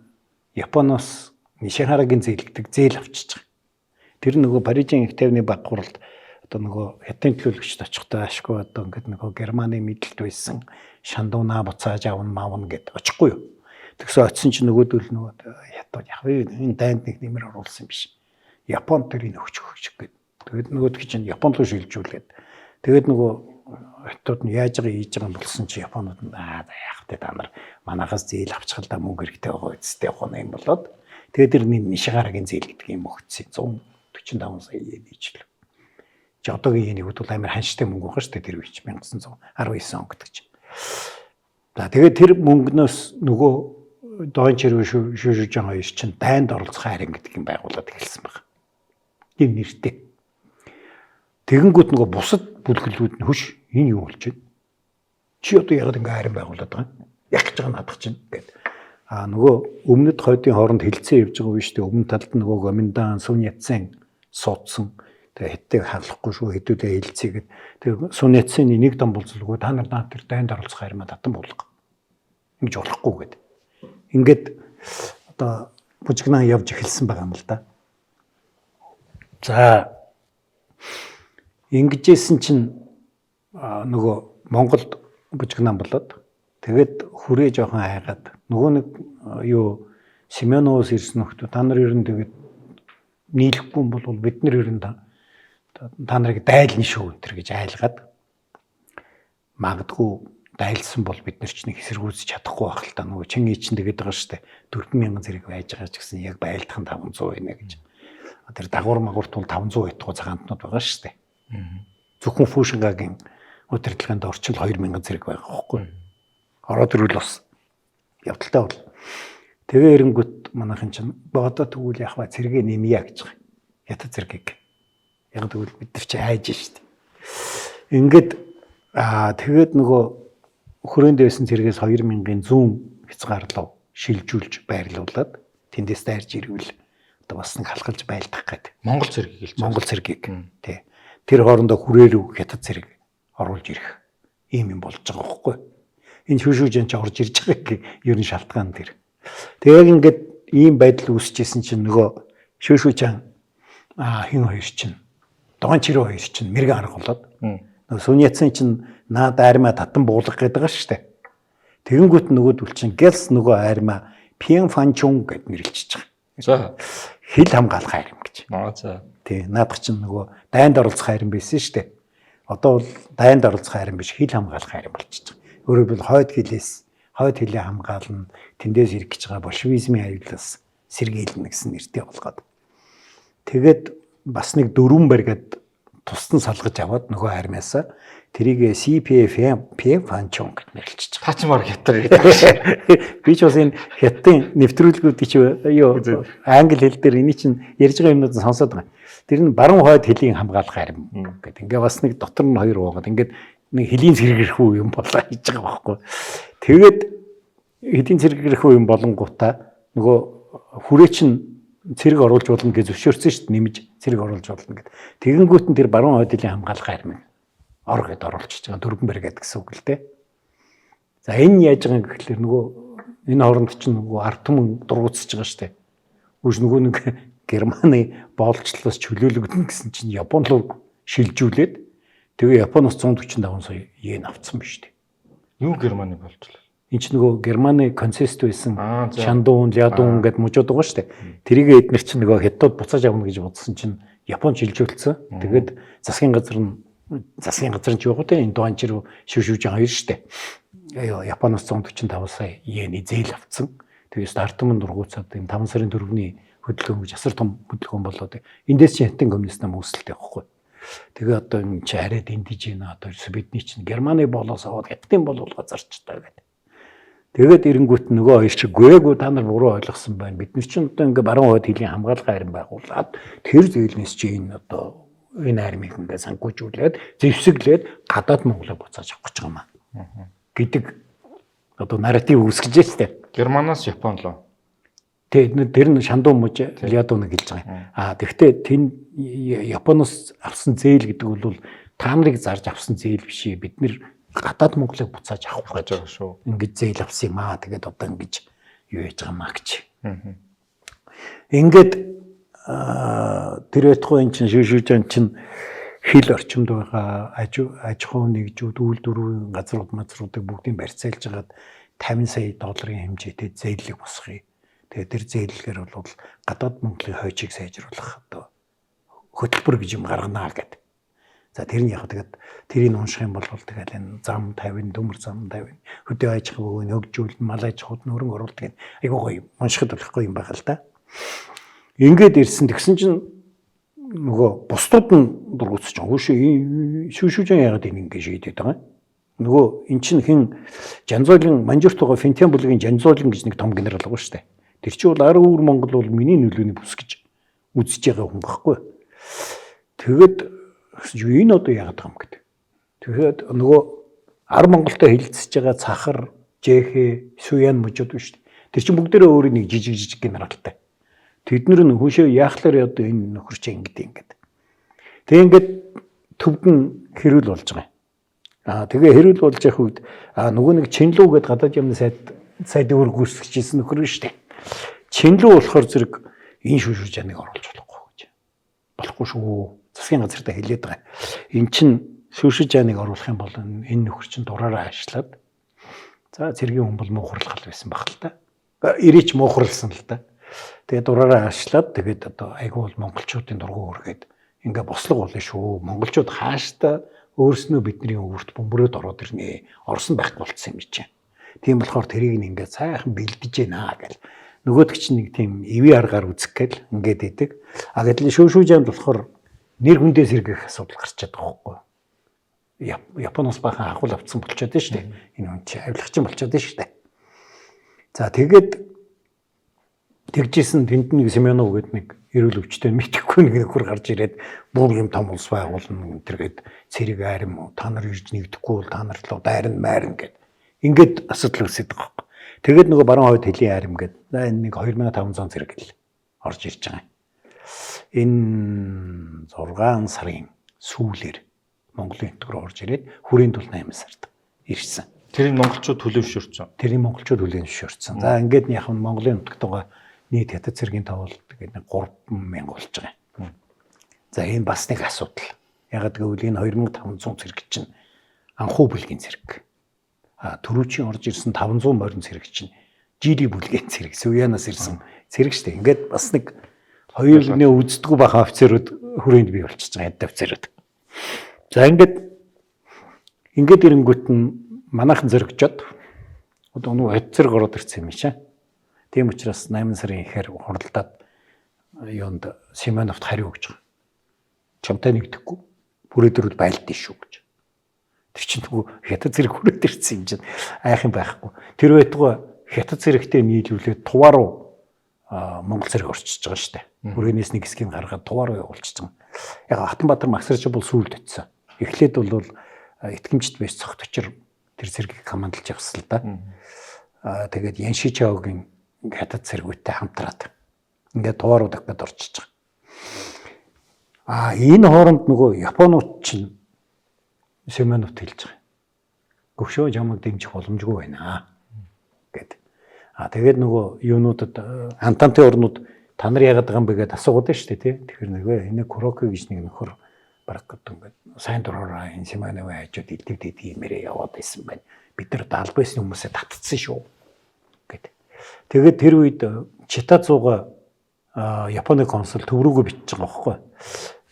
Японоос Нишихарагийн зээлгдэг зээл авчиж байгаа. Тэр нөгөө Парижийн их тайвны баг хуралд одоо нөгөө Хятадын төлөөлөгчд очихдоо ашгүй одоо ингээд нөгөө Германы мэдлэлд байсан Шандунаа буцааж авна маавна гэд очихгүй юу. Тэгсэн очисон чинь нөгөөдөл нөгөө Хятад яг энэ дайнд нэг нэмэр оруулсан юм биш. Японд тэр энэ өгч өгч гэд Тэгээд нөгөөдг чинь Япон руу шилжүүлээд тэгээд нөгөө хятад нь яаж байгаа хийж байгаа болсон чи Японууд нь аа за яах вэ, та нар манахаас зээл авчихал да, мөнгө хэрэгтэй байгаа үсттэй явах юм болоод тэгээд тэр Нишигарагийн зээл гэдэг юм өгсөн. 145 сая йен ижил. Чи одоогийн йенийг бол амар ханштай мөнгө байгаа шүү дээ, тэр үеч 1919 он гэдэг чинь. За тэгээд тэр мөнгнөөс нөгөө Дон Чирүү Шүшүжан хоёр чинь дайнд оролцох хайрын гэдэг юм байгуулад эхэлсэн баг. Тийм нэртэй. Тэгэнгүүт нөгөө бусад бүлэглүүд нь хөш энэ юу болж байна? Чи одоо яагаад ингэ хайрын байгуулад байгаа юм? Яг гэж байгаа наадах чинь гэд. А нөгөө өмнөд хойдын хооронд хилцээ явж байгаа үе шүү дээ. Өмнөд талд нөгөө Гоминдан, Сун Ятсен суудсан. Тэгээ хэдийг харлахгүй шүү, хэдүүдээ хилцээ гэд. Тэгээ Сун Ятсений нэг дам болзолгүй та нар наад тэр дайнд оролцох хайрмаа татан буулга. Ингэж болохгүй гэд. Ингээд одоо бужигнаа явж эхэлсэн байгаа юм л да. За ингэжсэн чинь нөгөө Монголд бужигнаан болоод тэгээд хүрээ жоохон хайгаад нөгөө нэг юу Семеновоос ирсэн нөхдөө та нар ер нь тэгээд нийлэхгүй юм бол бид нар ер нь та нарыг дайлна шүү энэ төр гэж айлгаад магадгүй дайлсан бол бид нар ч нэг эсэргүүцэж чадахгүй байх л та. Нөгөө Чингий чинь тэгээд байгаа шүү дээ. 4000 зэрэг байж байгаа ч гэсэн яг байлдах нь 500 байна гэж. Тэр дагвар магвар тул 500 байтугай цагаантнууд байгаа шүү дээ. Зөвхөн Фүшингагийн удирдлагын орчил 2000 зэрэг байгаа байхгүй. Ороод ирвэл бас явдалтай бол. Тэгээ эрэнгүүт манайхан чинь одоо тэгвэл яах вэ, цэргээ нэмье гэж байгаа. Хятад цэргийг. Яг тэгвэл бид нар чи айж шүү дээ. Ингээд тэгээд нөгөө хүрээнд байсан цэргээс 2000-ын зүүн хязгаарлав шилжүүлж байрлуулад тэндээс дайрж ирвэл одоо бас нэг халахалж байлдах гээд. Монгол цэргийг хэлж. Монгол цэргийг. Тий. Тэр хоорондоо хүрээ рүү хятад цэрэг оруулж ирэх ийм юм болж байгаа байхгүй. Энэ шүүшүүжэн чи орж ирж байгаа ер нь шалтгаан тэр. Тэгээ яг ингээд ийм байдал үүсчихсэн чинь нөгөө шүүшүүжэн хин хоёр чинь Дон Чирүү хоёр чинь мэрэгэн арга болоод нөгөө Сун Ятсен чинь наад армаа татан буулгах гэдэг байгаа шүү дээ. Тэгэнгүүт нөгөөдөл чинь гэлс нөгөө армаа Пьен Фанчун гэд нэрлчихэж байгаа. За хил хамгаалах арим гэж. Аа за. Тий, наадах чинь нөгөө дайнд оролцох арим байсан шүү дээ. Одоо бол дайнд оролцох арим биш, хил хамгаалах арим болчихж байгаа. Өөрөөр хэлбэл хойд хилээс хойд хилээ хамгаална, тэндээс ирэх гэж байгаа большевизмын аюулаас сэргийлнэ гэсэн нэртэй болгоод. Тэгээд бас нэг дөрвөн баригад тусдан салгаж аваад нөгөө армиасаа тэрийг CPFM PM Фанчон гэж нэрлчихэж байгаа. Та ч мар хятад гэдэг. Би ч бас энэ хятадын нэвтрүүлгүүдийг чи юу англи хэл дээр эний чинь ярьж байгаа юмнууд сонсоод байгаа. Тэр нь баруун хойд хөлийн хамгаалах арим гэдэг. Ингээ бас нэг дотор нь хоёр уугаад ингээд нэг хөлийн сэргэрхүү юм болоо хийж байгаа байхгүй. Тэгээд хөлийн сэргэрхүү юм болонгуудаа нөгөө хүрээ чинь цэрэг оруулж болно гэж зөвшөөрсөн шүү дээ. Нэмж цэрэг оруулж болно гэд. Тэгэнгүүт нь тэр баруун хойд хөлийн хамгаалах арим ор гэд оруулчихж байгаа. Дөрвөн баригад гэсэн үг л дээ. За энэ яаж байгаа юм гэхлээр нөгөө энэ хооронд чинь нөгөө ард түмэн дургуутсаж байгаа шүү дээ. Үүш нөгөө нэг Германы боолчлолоос чөлөөлөгдөн гэсэн чинь Япон руу шилжүүлээд тэгээ Японоос 145 сая йен авцсан ба шүү дээ. Юу Германы боолчлол? Энд чинь нөгөө Германы концест байсан Шандун, Лядун гэд мужууд байгаа шүү дээ. Тэрийг эднэр чинь нөгөө хятад буцааж авна гэж бодсон чинь Япон шилжүүлсэн. Тэгээд засгийн газар нь ч юу гэдэг энэ Дуанч руу шүшүүж байгаа хоёр шүү дээ. Японоос 145 сая йений зээл авцсан. Тэгээд ард түмэн дургуутсаад энэ 5 сарын 4-ний хөдөлгөөн гэж асар том хөдөлгөөн болоод эндээс чинь хятадын коммунист нам үүсэлтэй байхгүй. Тэгээ одоо энэ чи арай дэмдэж байна, одоо бидний чинь Германы болоос аваад хятадын болоолгоо зарчтай гэдэг. Тэгээд эренгүүт нөгөө хоёр чи гүйгүү та нар буруу ойлгосон байна. Бид нар чинь одоо ингээ баруун хойд хөлийн хамгаалах арим байгуулад тэр зээлнээс чи энэ одоо энэ армийг ингээ санхүүжүүлээд зэвсэглээд гадаад Монголыг буцааж авах гэж байгаа юм аа гэдэг одоо нарратив үүсгэж штэ. Германаас Япон руу. Тэ тэр нь Шандун мужи Лядун гэж байгаа юм. Аа тэгвэл тэн Японоос авсан зээл гэдэг бол та нарыг зарж авсан зээл биш ээ. Бид нэр гадаад Монголыг буцааж авах гэж байгаа шүү. Ингэж зээл авсан юм аа. Тэгээд одоо ингэж юу яаж байгаа маа гэж. Ингээд тэр байтугай эн чинь шүүшүүжэн чинь хил орчимд байгаа аж ахуйн нэгжүүд, үйлдвэрийн газрууд, мазруудыг бүгдийг барьцаалж хагаад 50 сая долларын хэмжээтэй зээлийг босгоё. Тэгээд тэр зээлгээр бол гадаад Монголын хойчийг сайжруулах одоо Хөтөлбөр гэж юм гарганаа гэд. За тэр нь яг тэгээд тэрийг унших юм бол тэгэл энэ зам 50, төмөр зам 50, хөдөө аж ахуйг нь хөгжүүлнэ, мал аж ахуйд нь хөрөнгө оруулалт гэх айгуу гоё уншихад болохгүй юм байгаа л да. Ингээд ирсэн тэгсэн чинь нөгөө бусдууд нь дургуутсаж байгаа. Хөөшөө шүүшүүжэн яагаад энэ ингэ шийдээд байгаа юм? Нөгөө эн чинь хэн Жанзуулын Манжурт байгаа Финтэн бүлгийн Жанзуулын гэж нэг том генерал байгаа шүү дээ. Тэр чинь бол ар өвөр Монгол бол миний нөлөөний бүс гэж үзэж байгаа хүн байхгүй. Тэгээд энэ одоо яагаад байгаа юм гэдэг. Тэгэхээр нөгөө ар Монголтой хилцэж байгаа Цахар, Жэхэ, Суян мужууд биш шүү дээ. Тэр чинь бүгдээрээ өөр нэг жижиг жижиг генералтай. Тэд нар нь хөшөө яахлаар одоо энэ нөхөр чинь ингэдэг ингээд. Тэг ингээд төвдөн хэрүүл болж байгаа юм. Аа тэгээ хэрүүл болж явах үед нөгөө нэг Чинлүү гэдээ гадаад юмны сайд өөр гүйцэтгэжсэн нөхөр шүү дээ. Чинлүү болохоор зэрэг энэ шүшүү жаныг оруулж болохгүй гэж. Болохгүй шүү. Засгийн газартаа хэлээд байгаа. Эн чин шүшүү жаныг оруулах юм бол энэ нөхөр чинь дураараа ажиллаад за цэргийн хүн бол муухралхал байсан баг л та. Ирээч муухралсан л та. Тэгээ дураараа ажиллаад тэгээд одоо айгүй бол монголчуудын дургу өргөөд ингээ бослого болно шүү. Монголчууд хааштай өөрснөө бидний өвөрт бөмбөрөөд ороод ирнэ. Орсон байх болцсон юм чинь. Тийм болохоор тэрийг нь ингээ сайхан бэлдэж гэнэ гэл. Нөгөөдөг чинь нэг тийм ивэ аргаар үзэх гээл ингээд идэг. А гэтэл шүүшүүжээнд болохоор нэр хүндээ сэргийх асуудал гарчаад байгаа байхгүй. Японоос бахан агуул авцсан болчиход шүү дээ. Энэ хүн чи авилгачин болчиход шүү дээ. За тэгээд тэгжсэн тэнд нэг Семенов гэдэг нэг эрүүл өвчтөй мэдхгүй нэг нөхөр гарч ирээд бүр юм том улс байгуулна энэ гээд цэрэг айрам та нар ирж нэгдэхгүй бол та нар л дайрна майрна гэд ингээд асуудал үүсээд байгаа байхгүй. Тэгээд нөгөө баруун хойд хөлийн айрам гэд за энэ нэг 2500 цэрэг л орж ирж байгаа юм. Энэ 6 сарын сүүлээр Монголын өнтөг рүү орж ирээд хүрээнд бол 8 сард ирсэн. Тэрийг монголчууд хүлээн зөвшөөрсөн. Тэрийг монголчууд хүлээн зөвшөөрсөн. За ингээд нь яг нь Монголын өнтөгтэйгээ нийт хятад цэргийн тоо бол тэгээд нэг 3000 болж байгаа юм. За энэ бас нэг асуудал. Ягаад гэвэл энэ 2500 цэрэг чинь анхуу бүлгийн цэрэг. А түрүүчийн орж ирсэн 500 морин цэрэг чинь Жили бүлгийн цэрэг, Суянаас ирсэн цэрэг штэ. Ингээд бас нэг хоёр нэ үздэггүй бахан офицерууд хүрээнд бий болчихж байгаа хятад офицерууд. За ингээд ирэнгүүт нь манайхан зөрөгчөөд одоо нөгөө хятад цэрэг ороод ирсэн юм чинь. Тийм учраас 8 сарын ихээр хуралдаад юунд Семеновт хариу өгч байгаа. Чамтай нэгдэхгүй бүрээ дөрүүд байлдсан шүү гэж. Тэр чинь нөгөө хятад зэрэг хүрээд ирсэн юм чинь айх юм байхгүй. Тэр байтугай хятад зэрэгтэй нийлүүлээд Туваа руу Монгол зэрэг орчиж байгаа шүү дээ. Хүрээнээс нэг хэсгийг гаргаад Туваа руу явуулчихж байгаа. Яг Хатанбаатар Магсарч бол сүүлд очсон. Эхлээд бол итгэмжт биш цогточор тэр зэргийг командалж явсан л да. Тэгээд Яншичаогийн хятад цэргүүттэй хамтраад ингээд Туваа руу дахиад орчиж байгаа. А энэ хооронд нөгөө Японууд чинь Семеновт хэлж байгаа. Гөвшөө чамайг дэмжих боломжгүй байна гэд. А тэгээд нөгөө юунуудад Антантын орнууд та нар яагаад байгаа юм бэ гэдээ асуугаад шүү дээ тий. Тэгэхээр нөгөө энэ Куроки гэж нэг нөхөр бараг гэдэг ингээд сайн дураараа энэ Семеновын хажууд илдэвдэд иймэрээ яваад байсан байна. Бид нар одоо аль биесний хүмүүсээ татцсан шүү гэд. Тэгээд тэр үед Чита зууга Японы консул төв рүүгээ бичиж байгаа байхгүй.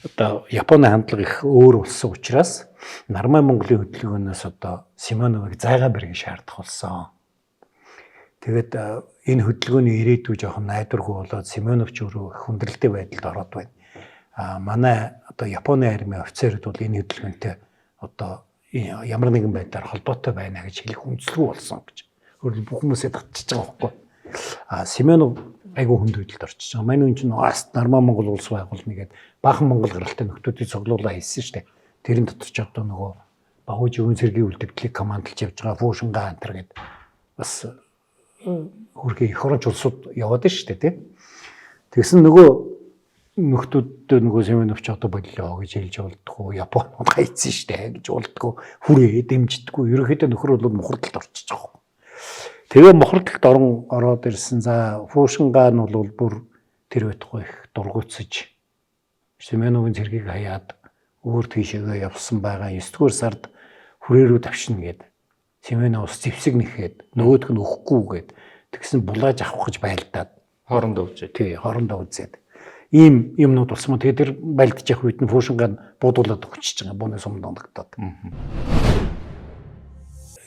Одоо Японы хандлага их өөр болсон учраас Нармай Монголын хөдөлгөөнөөс одоо Семеновыг зайгаа барьж шаардах болсон. Тэгээд энэ хөдөлгөөний ирээдүй жоохон найдваргүй болоод Семенов ч өөрөө их хүндрэлтэй байдалд ороод байна. А манай одоо Японы армийн офицерууд бол энэ хөдөлгөөнтэй одоо ямар нэгэн байдлаар холбоотой байна гэж хэлэх үнэлгүй болсон гэж. Өөрөлд бүх хүмүүсээ татчихж байгаа байхгүй. А Семенов айгүй хүнд байдалд орчиж байгаа. Манай хүн чинь бас Нармаа Монгол улс байгуулна гэдэг баахан Монгол гаралтай нөхдүүдийг цуглуулаа хийсэн шүү дээ. Тэрэн дотор ч одоо нөгөө Багууж өвөн цэргийн үлдэгдлийг командалж явж байгаа Фуушингаа антар гэдэг бас хөргийн эх оронч улсууд яваад шүү дээ тий. Тэгсэн нөгөө нөхдүүд нөгөө Семенов ч одоо боллоо гэж хэлж болдгоо Японууд гайцсан шүү дээ гэж болдгоо хүрээ дэмждэггүй ерөнхийдөө нөхөр бол мухардалд орчиж байгаа. Тэгээ мухардалд орон ороод ирсэн. За Фуушингаа нь бол бүр тэр байтугай их дургуутсаж Семеновын цэргийг хаяад өөр тийшээгээ явсан байгаа. 9 дугаар сард хүрээ рүү тавшина гээд Семенов ус зэвсэг нэхэд нөгөөх нь өгөхгүй гээд тэгсэн булааж авах гэж байлдаад хоорондоо үзээд. Тий, хоорондоо үзээд. Ийм юмнууд болсон мөн. Тэгээд тэр байлдаж явах үед нь Фушингаа буудуулаад өгчөж байгаа. Бууны сумд ондогдоод.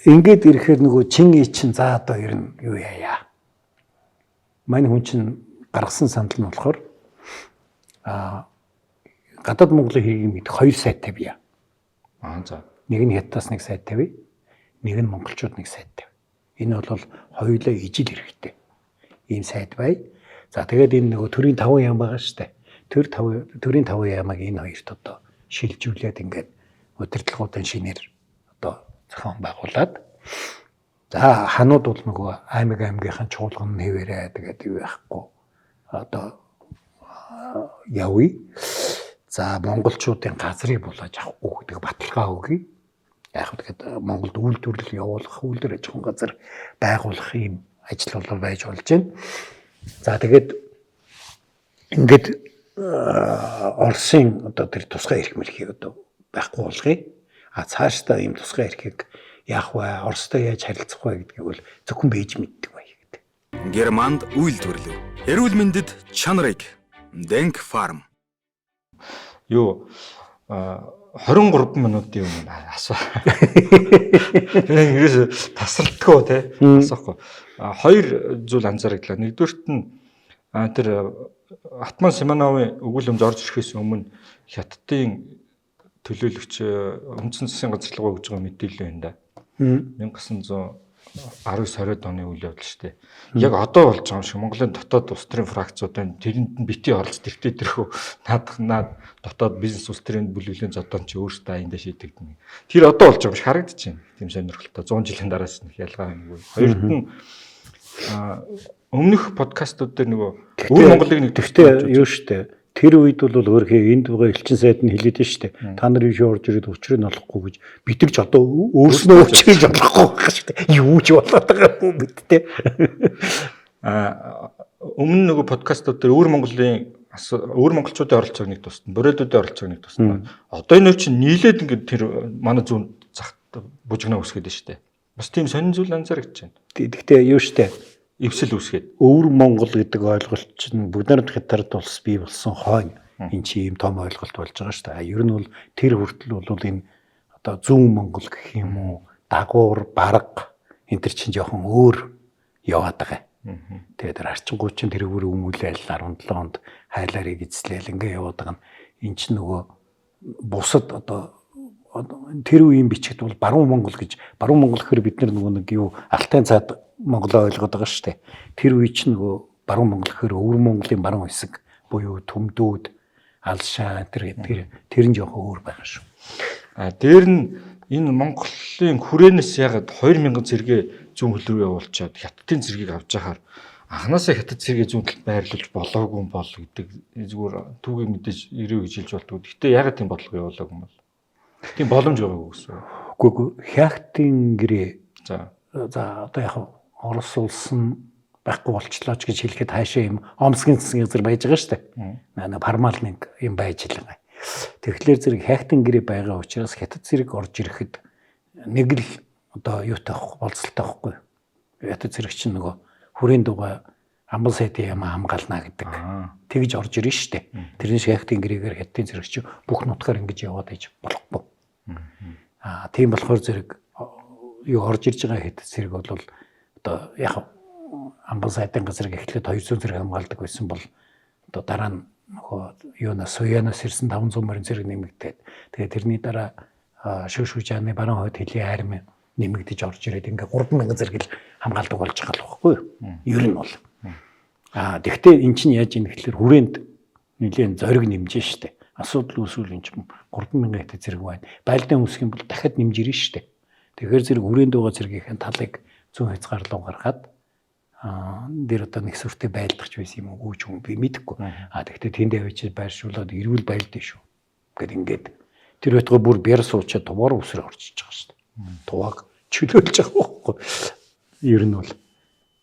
Ингээд ирэхээр нөгөө чин и чин за одоо ер нь юу яая. Мань хүн чинь гаргасан санал нь болохоор гадаад Монголын хэргийг мэдэх хоёр сайд тавья. Аа за. Нэг нь Хятадаас нэг сайд тавья. Нэг нь монголчууд нэг сайд тавь. Энэ бол хоёулаа ижил хэрэгтэй. Ийм сайд бай. За тэгээд энэ нөгөө төрийн 5 яам байгаа шүү дээ. Төрийн 5 яамыг энэ хоёрт одоо шилжүүлээд ингээд удирдлагуудын шинээр одоо зохион байгуулад за ханууд бол нөгөө аймаг аймгийнхаа чуулган хэвээрээ тэгээд юу яахгүй одоо явъя. За монголчуудын газрыг булааж авахгүй гэдэг баталгаа өгье. Яг тэгээд Монголд үйлдвэрлэл явуулах, үйлдвэр аж ахуйн газар байгуулах ийм ажил бол байж болж байна. За тэгээд ингээд Оросын одоо тэр тусгай эрх мэрхийг одоо байхгүй болгоё. А цаашдаа ийм тусгай эрхийг яах вэ? Оростой яаж харилцах вэ гэдгийг бол зөвхөн Бээжин мэддэг бай гэдэг. Германд үйлдвэрлэв. Эрүүл мэндэд чанарыг Denk Farm. Юу 23 минутын өмнө асуу. Тэр ерөөсө тасралтгүй те асуухгүй. Хоёр зүйл анзаарагдлаа. Нэгдүгüрт нь тэр Атман Симоновын өгүүлэмж орж ирэхээс өмнө Хятадын төлөөлөгч үндсэн засгийн газар руу өгж байгаа мэдээлэл байна да. 1919 20 оны үйл явдал шүү дээ. Яг одоо болж байгаа юм шиг Монголын дотоод улс төрийн фракциуд байна. Тэрэнд нь бити оролц тэртээ тэрхүү наадах наад дотоод бизнес улс төрийн бүлэглэлийн зодон чи өөрсдөө аяндаа шийдэгдэнэ. Тэр одоо болж байгаа юм шиг харагдаж байна. Тийм сонирхолтой 100 жилийн дараас нэг ялгаа юмгүй. Хоёрт нь өмнөх подкастууд дээр нөгөө өвөр Монголыг нэг Гэхдээ юу шүү дээ. Тэр үед бол өөрхөө энд байгаа элчин сайд нь хэлээд шүү дээ. Та нар ийшээ орж ирээд учрыг нь олохгүй гэж бид нар ч одоо өөрснөө учрыг олохгүй байх шүү дээ. Юу ч болоод байгаа юм бид те. Өмнө нөгөө подкастууд дээр өвөр Монголын өвөр монголчуудын оролцоог нэг тусна, бориодуудын оролцоог нэг тусна. Одоо энэ чинь нийлээд ингээд тэр манай зүүн захт бужигнаа үсгээд шүү дээ. Бас тийм сонин зүйл анзаарэгдэж байна. Гэхдээ юу шүү дээ. Эвсэл үүсгээд. Өвөр Монгол гэдэг ойлголт чинь бүгд найрамдах Хятад улс бий болсон хойно энэ чи ийм том ойлголт болж байгаа шүү дээ. Ер нь бол тэр хүртэл бол энэ одоо зүүн Монгол гэх юм уу, дагуур, барга энэ төр чинь жоохон өөр яваад байгаа. Тэгээд тэр арчингууд чинь тэрүүгээр өмүүлээл 17 онд хайлаарыг эзлээл ингээ яваад байгаа нь энэ чинь нөгөө бусад одоо тэр үеийн бичигт бол баруун Монгол гэж баруун Монгол гэхээр бид нар нөгөө нэг юу Алтайн цаад Монголоо ойлгоод байгаа шүү дээ. Тэр үе чинь нөгөө баруун Монгол гэхээр өвөр Монголын баруун хэсэг буюу Төмдүүд, Алшаа тэр тэр нь жоохон өөр байгаа шүү. А дээр нь энэ Монголын хүрээнээс ягаад 2000 зэрэгээ зүүн хөл рүү явуулчаад Хятадын зэргийг авч яхаар анханасаа Хятад зэрэгээ зүүн талд байрлуулж болоогүй юм бол гэдэг зүгээр түүгийг мэдээж ирээ гэж хэлж болдгоо. Гэхдээ ягаад тийм бодлого явуулаагүй юм бол? Тийм боломж байгаагүй гэсэн. Үгүй Хятадын гэрээ. За одоо яг Орос улс нь байхгүй болчлоо ч гэж хэлэхэд хаашаа юм Омскийн засгийн газар байж байгаа шүү дээ. Наа формал нэг юм байж л байгаа. Тэгэхээр зэрэг Хятадын гэрээ байгаа учраас Хятад зэрэг орж ирэхэд нэг л одоо юутай болцолтой байхгүй. Хятад зэрэг чинь нөгөө хүрээнд дугаа амбал сайдын юм хамгаална гэдэг. Тэгж орж ирнэ шүү дээ. Тэрний шиг Хятадын гэрээгээр Хятадын зэрэг чинь бүх нутгаар ингэж яваад иж болохгүй. Аа тийм болохоор зэрэг юу орж ирж байгаа Хятад зэрэг бол одоо яг амбал сайдын газрыг эхлээд 200 зэрэг хамгаалдаг байсан бол одоо дараа нь нөгөө юунаас Суянаас ирсэн 500 морин зэрэг нэмэгдээд тэгээ тэрний дараа Шүшүжааны баруун хойд хөлийн арми нэмэгдэж орж ирээд ингээ 3000 зэрэг л хамгаалдаг болж байгаа л байхгүй юу? Ер нь бол. Аа тэгвэл эн чинь яаж юм гэхэлэр хүрээнд нэлийн зориг нэмж штэ. Асуудал үүсвэл эн чинь 3000 хятад зэрэг байна. Байлдаан үүсэх юм бол дахиад нэмж ирнэ штэ. Тэгэхээр зэрэг хүрээнд байгаа зэргийнхээ талыг зүүн хязгаарлуу гаргаад дээр одоо нэг сүртэй байлдах ч байсан юм уу ч юм би мэдэхгүй. А тэгвэл тэнд авчиж байршуулад эрүүл байлдаа шүү. Гэт ингээд тэр байтугай бүр бяр суучаад туваар үсрэ орчиж байгаа шүү дээ. Тувааг чөлөөлж байгаа байхгүй. Ер нь бол.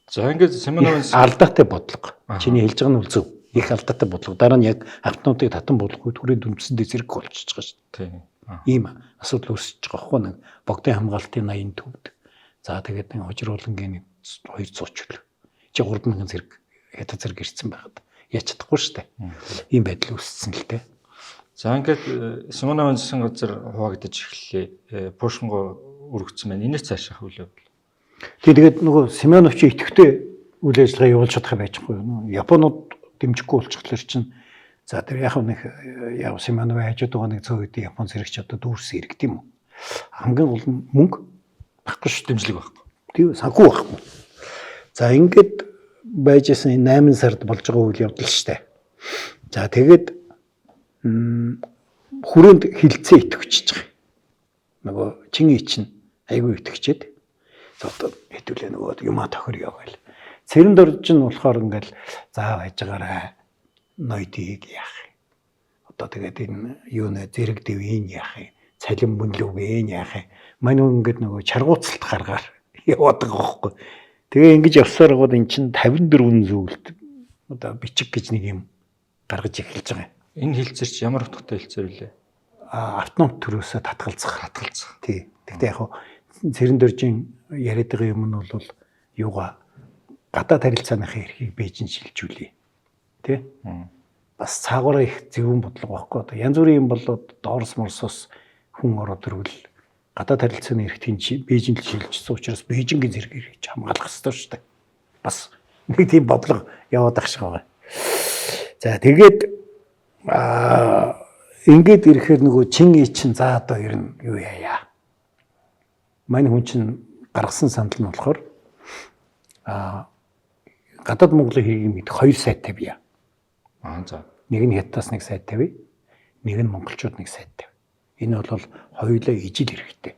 За ингээд Семеновын алдаатай бодлого. Чиний хэлж байгаа нь бол зөв. Их алдаатай бодлого. Дараа нь яг автонуудыг татан болгохгүй түрээнд үндсэндээ зэрэг болчихж байгаа шүү дээ. Ийм асуудал үүсэж байгаа байхгүй нэг богдын хамгаалтын 80 төвд. За тэгээд нэг хожруулангийн нэг 200 чөл. Чи 3000 зэрэг хятад зэрэг ирсэн байхад Яаж чадахгүй шүү дээ. Ийм байдал үүссэн л дээ. За ингээд Семеновын засгийн газар хуваагдаж эхэллээ. Пушинго өргөцсөн байна. Энэс цаашаах үйл явдал. Тий, тэгээд нөгөө Семенов чи идэвхтэй үйл ажиллагаа явуулж чадах юм байж байхгүй юу? Японууд дэмжихгүй болчихлоор чинь за тэр яг нэг яг Семеновын хажууд байгаа нэг цөөн хэдийн Япон зэрэгч одоо дүүрсэн иргэд юм уу? Хамгийн гол нь мөнгө байхгүй шүү, дэмжлэг байхгүй. Тийм, санхүү байхгүй. За ингээд байж исэн энэ 8 сард болж байгаа үйл явдал шүү дээ. За тэгээд хүрээнд хилцээ итгэвчж байгаа. Нөгөө чин чинь айгүй итгэвчээд за одоо хэдүүлээ нөгөө юмаа тохирё гээл. Цэрэн дорж нь болохоор ингээл за байж байгаарай. Ноёдыг яах юм. Одоо тэгээд энэ юу нэ зэрэг дэвийн яах юм. Цалин бүнлүүг яах юм. Мань хүн ингээд нөгөө чаргууцалт гаргаар яваад байгаа байхгүй. Тэгээ ингэж явсаар гоод эн чинь 54 зүйлд одоо бичиг гэж нэг юм гаргаж эхэлж байгаа юм. Энэ хэлцээр чи ямар утгатай хэлцээр вүлээ? А автоном төрөөсөө татгалзах. Татгалзах. Тий. Тэгтээ яг Цэрэн дөржин яриад байгаа юм нь бол юугаа гадаад харилцааныхын эрхийг Бээжин шилжүүлье. Тэ? Бас цаагаараа их зөвүүн бодлого байхгүй. Одоо янз бүрийн юм болоод доорс морсоос хүн ороод ирвэл гадаад харилцааны эрхтийн Бээжинд шилжсэн учраас Бээжингийн зэрэг эрхийг хамгаалах ёстой шүү дээ. Бас нэг тийм бодлого яваад ах шиг байгаа. За тэгээд ингээд ирэхээр нөгөө чин ий чинь за одоо ер нь юу яая. Мань хүн чинь гаргасан санал нь болохоор гадаад Монголын хэргийг мэдэх хоёр сайт тавья. Аа за. Нэг нь Хятадаас нэг сайт тавья. Нэг нь монголчууд нэг сайт тавь. Энэ бол хоёулаа ижил хэрэгтэй.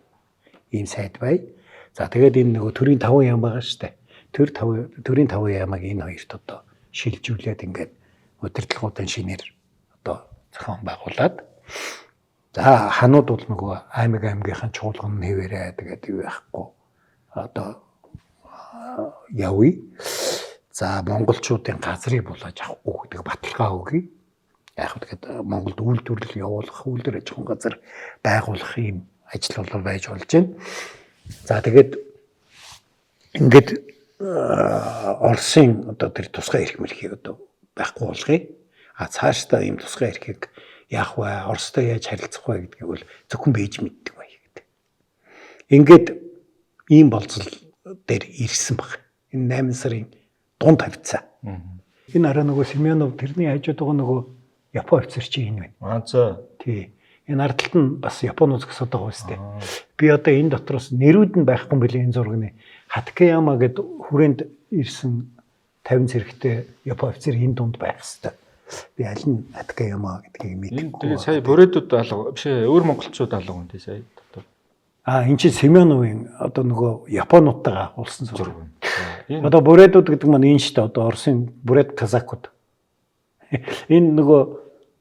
Ийм сайт бай. За тэгээд энэ нөгөө төрийн 5 яам байгаа шүү дээ. Төрийн 5 яамыг энэ хоёрт одоо шилжүүлээд ингээд удирдлагуудын шинээр одоо зохион байгуулад за ханууд бол нөгөө аймаг аймгийнхаа чуулган хэвээрээ тэгээд юу яахгүй одоо явъя. За монголчуудын газрыг булааж авахгүй гэдэг баталгаа өгье. Яг тэгээд Монголд үйлдвэрлэл явуулах, үйлдвэр аж ахуйн газар байгуулах ийм ажил бол байж болж байна. За тэгээд ингээд Оросын одоо тэр тусгай эрх мэрхийг одоо байхгүй болгоё. А цаашдаа ийм тусгай эрхийг яах вэ? Оростой яаж харилцах вэ гэдгийг бол зөвхөн Бээжин мэддэг бай гэдэг. Ингээд ийм болцол дээр ирсэн баг. Энэ 8 сарын дунд хавцаа. Энэ араа нөгөө Семенов тэрний хажууд байгаа нөгөө Япон офицер чи энэ байна. Аа за. Тий. Энэ ард талд нь бас Япон зогсоод байгаа үстэй. Би одоо энэ дотроос нэрүүд нь байхгүй юм билээ энэ зурагны. Хатакаяма гэд хүрээнд ирсэн 50 зэрэгтэй Япон офицер энэ дунд байх хэвээр. Би аль нь Хатакаяма гэдгийг мэдэхгүй. Тэгээд сая бүрээдүүд алга биш ээ өөр монголчууд алга юм тий сая дотор. А энэ чинь Семеновын одоо нөгөө Японуудтайгаа уулсан зураг. Энэ Одоо бүрээдүүд гэдэг маань энэ шүү дээ. Одоо Оросын бүрээд казакууд. Энэ нөгөө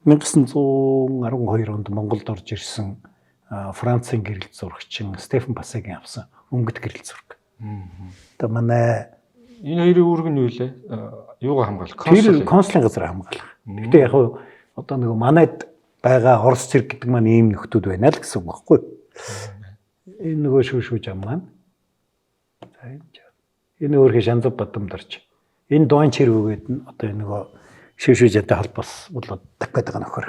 1912 онд Монголд орж ирсэн Францын гэрэлт зурагчин Стефан Пасегийн авсан өнгөт гэрэлт зураг. Одоо манай энэ хоёрын үүрэг нь юу лээ? Юугаа хамгаалах? Тэр консулын газар хамгаалах. Гэтэ яг одоо нөгөө манайд байгаа Орос цэрэг гэдэг маань ийм нөхдүүд байна л гэсэн үг байхгүй юу? Энэ нөгөө шүү шүү жам маань. За энэ энэ өөрхөн шанзав бадамд орж. Энэ дуан чирвгээд нь одоо энэ нөгөө шүү шүү жамтай холбоос болоод так гэдэг байгаа нөхөр.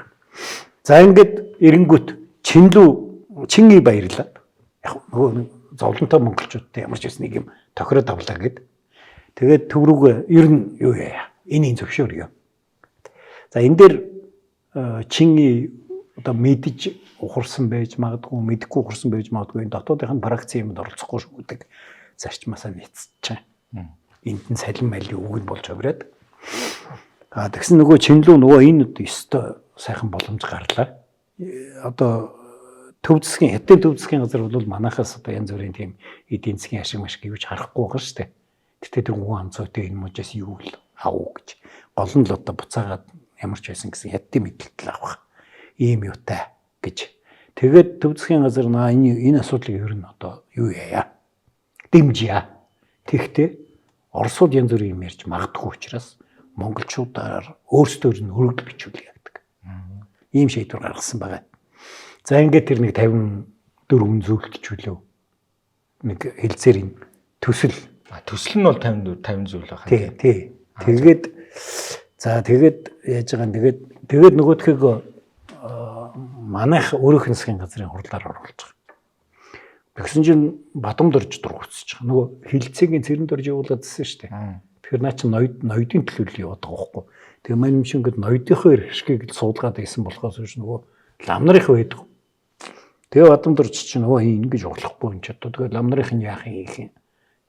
За ингээд эренгүүт Чинлүү Чингий баярлаад яг нөгөө зовлонтой монголчуудтай ямар ч байсан нэг юм тохироод авлаа гэд. Тэгээд төв рүүгээ ер нь юу яа. Энэ зөвшөөрье. За энэ дээр Чингий одоо мэдж ухарсан байж магадгүй, мэдэхгүй ухарсан байж магадгүй энэ дотоодынх нь пракци юмд оролцохгүй шүү гэдэг зарчмаасаа нийцчихэ. Энд нь салин малын үг нь болж хувираад. А тэгсэн нөгөө Чинлүү нөгөө энэ өстой сайхан боломж гарлаа. Одоо төв засгийн хятадын төв засгийн газар бол манайхаас одоо янз бүрийн тийм эдийн засгийн ашиг машиг юуч харахгүй байгаа шүү дээ. Тэгтээ тэр гүн амцуутай энэ мужаас юу л авуу гэж. Гол нь л одоо буцаагаад ямар ч байсан гэсэн хятадын мэдлэлт авах ийм юутай гэж. Тэгээд төв засгийн газар наа энэ асуудлыг ер нь одоо юу яая? Дэмжье. Тэгэхдээ Оросууд янз бүрийн юм ярьж магадгүй учраас монголчуудаар өөрсдөөр нь өргөдөл бичүүлье гэдэг. Ийм шийдвэр гаргасан байгаа. За ингээд тэр нэг 54 хүн зөвлөдчихүүлв. Нэг хэлцээрийн төсөл. Төсөл нь бол 54 50 зүйл байна. Тий, тий. Тэгээд За тэгээд яаж байгаа юм тэгээд нөгөөдхийг манайх өөрийнх нь засгийн газрын хурлаар оруулж байгаа. Тэгсэн чинь Бадамдорж дургуутсаж байгаа. Нөгөө хилцээгийн Цэрэндорж явуулаад ирсэн шүү дээ. Тэгэхээр наа чинь ноёдын төлөөлөл яваад байгаа байхгүй. Тэгээ мань юм шиг ингээд ноёдынхоо эрх ашгийг л суулгаад байсан болохоос биш нөгөө лам нарын байдаг. Тэгээ Бадамдорж чинь өө ингэж болохгүй юм чи одоо тэгээ лам нарын нь яах юм хийх юм.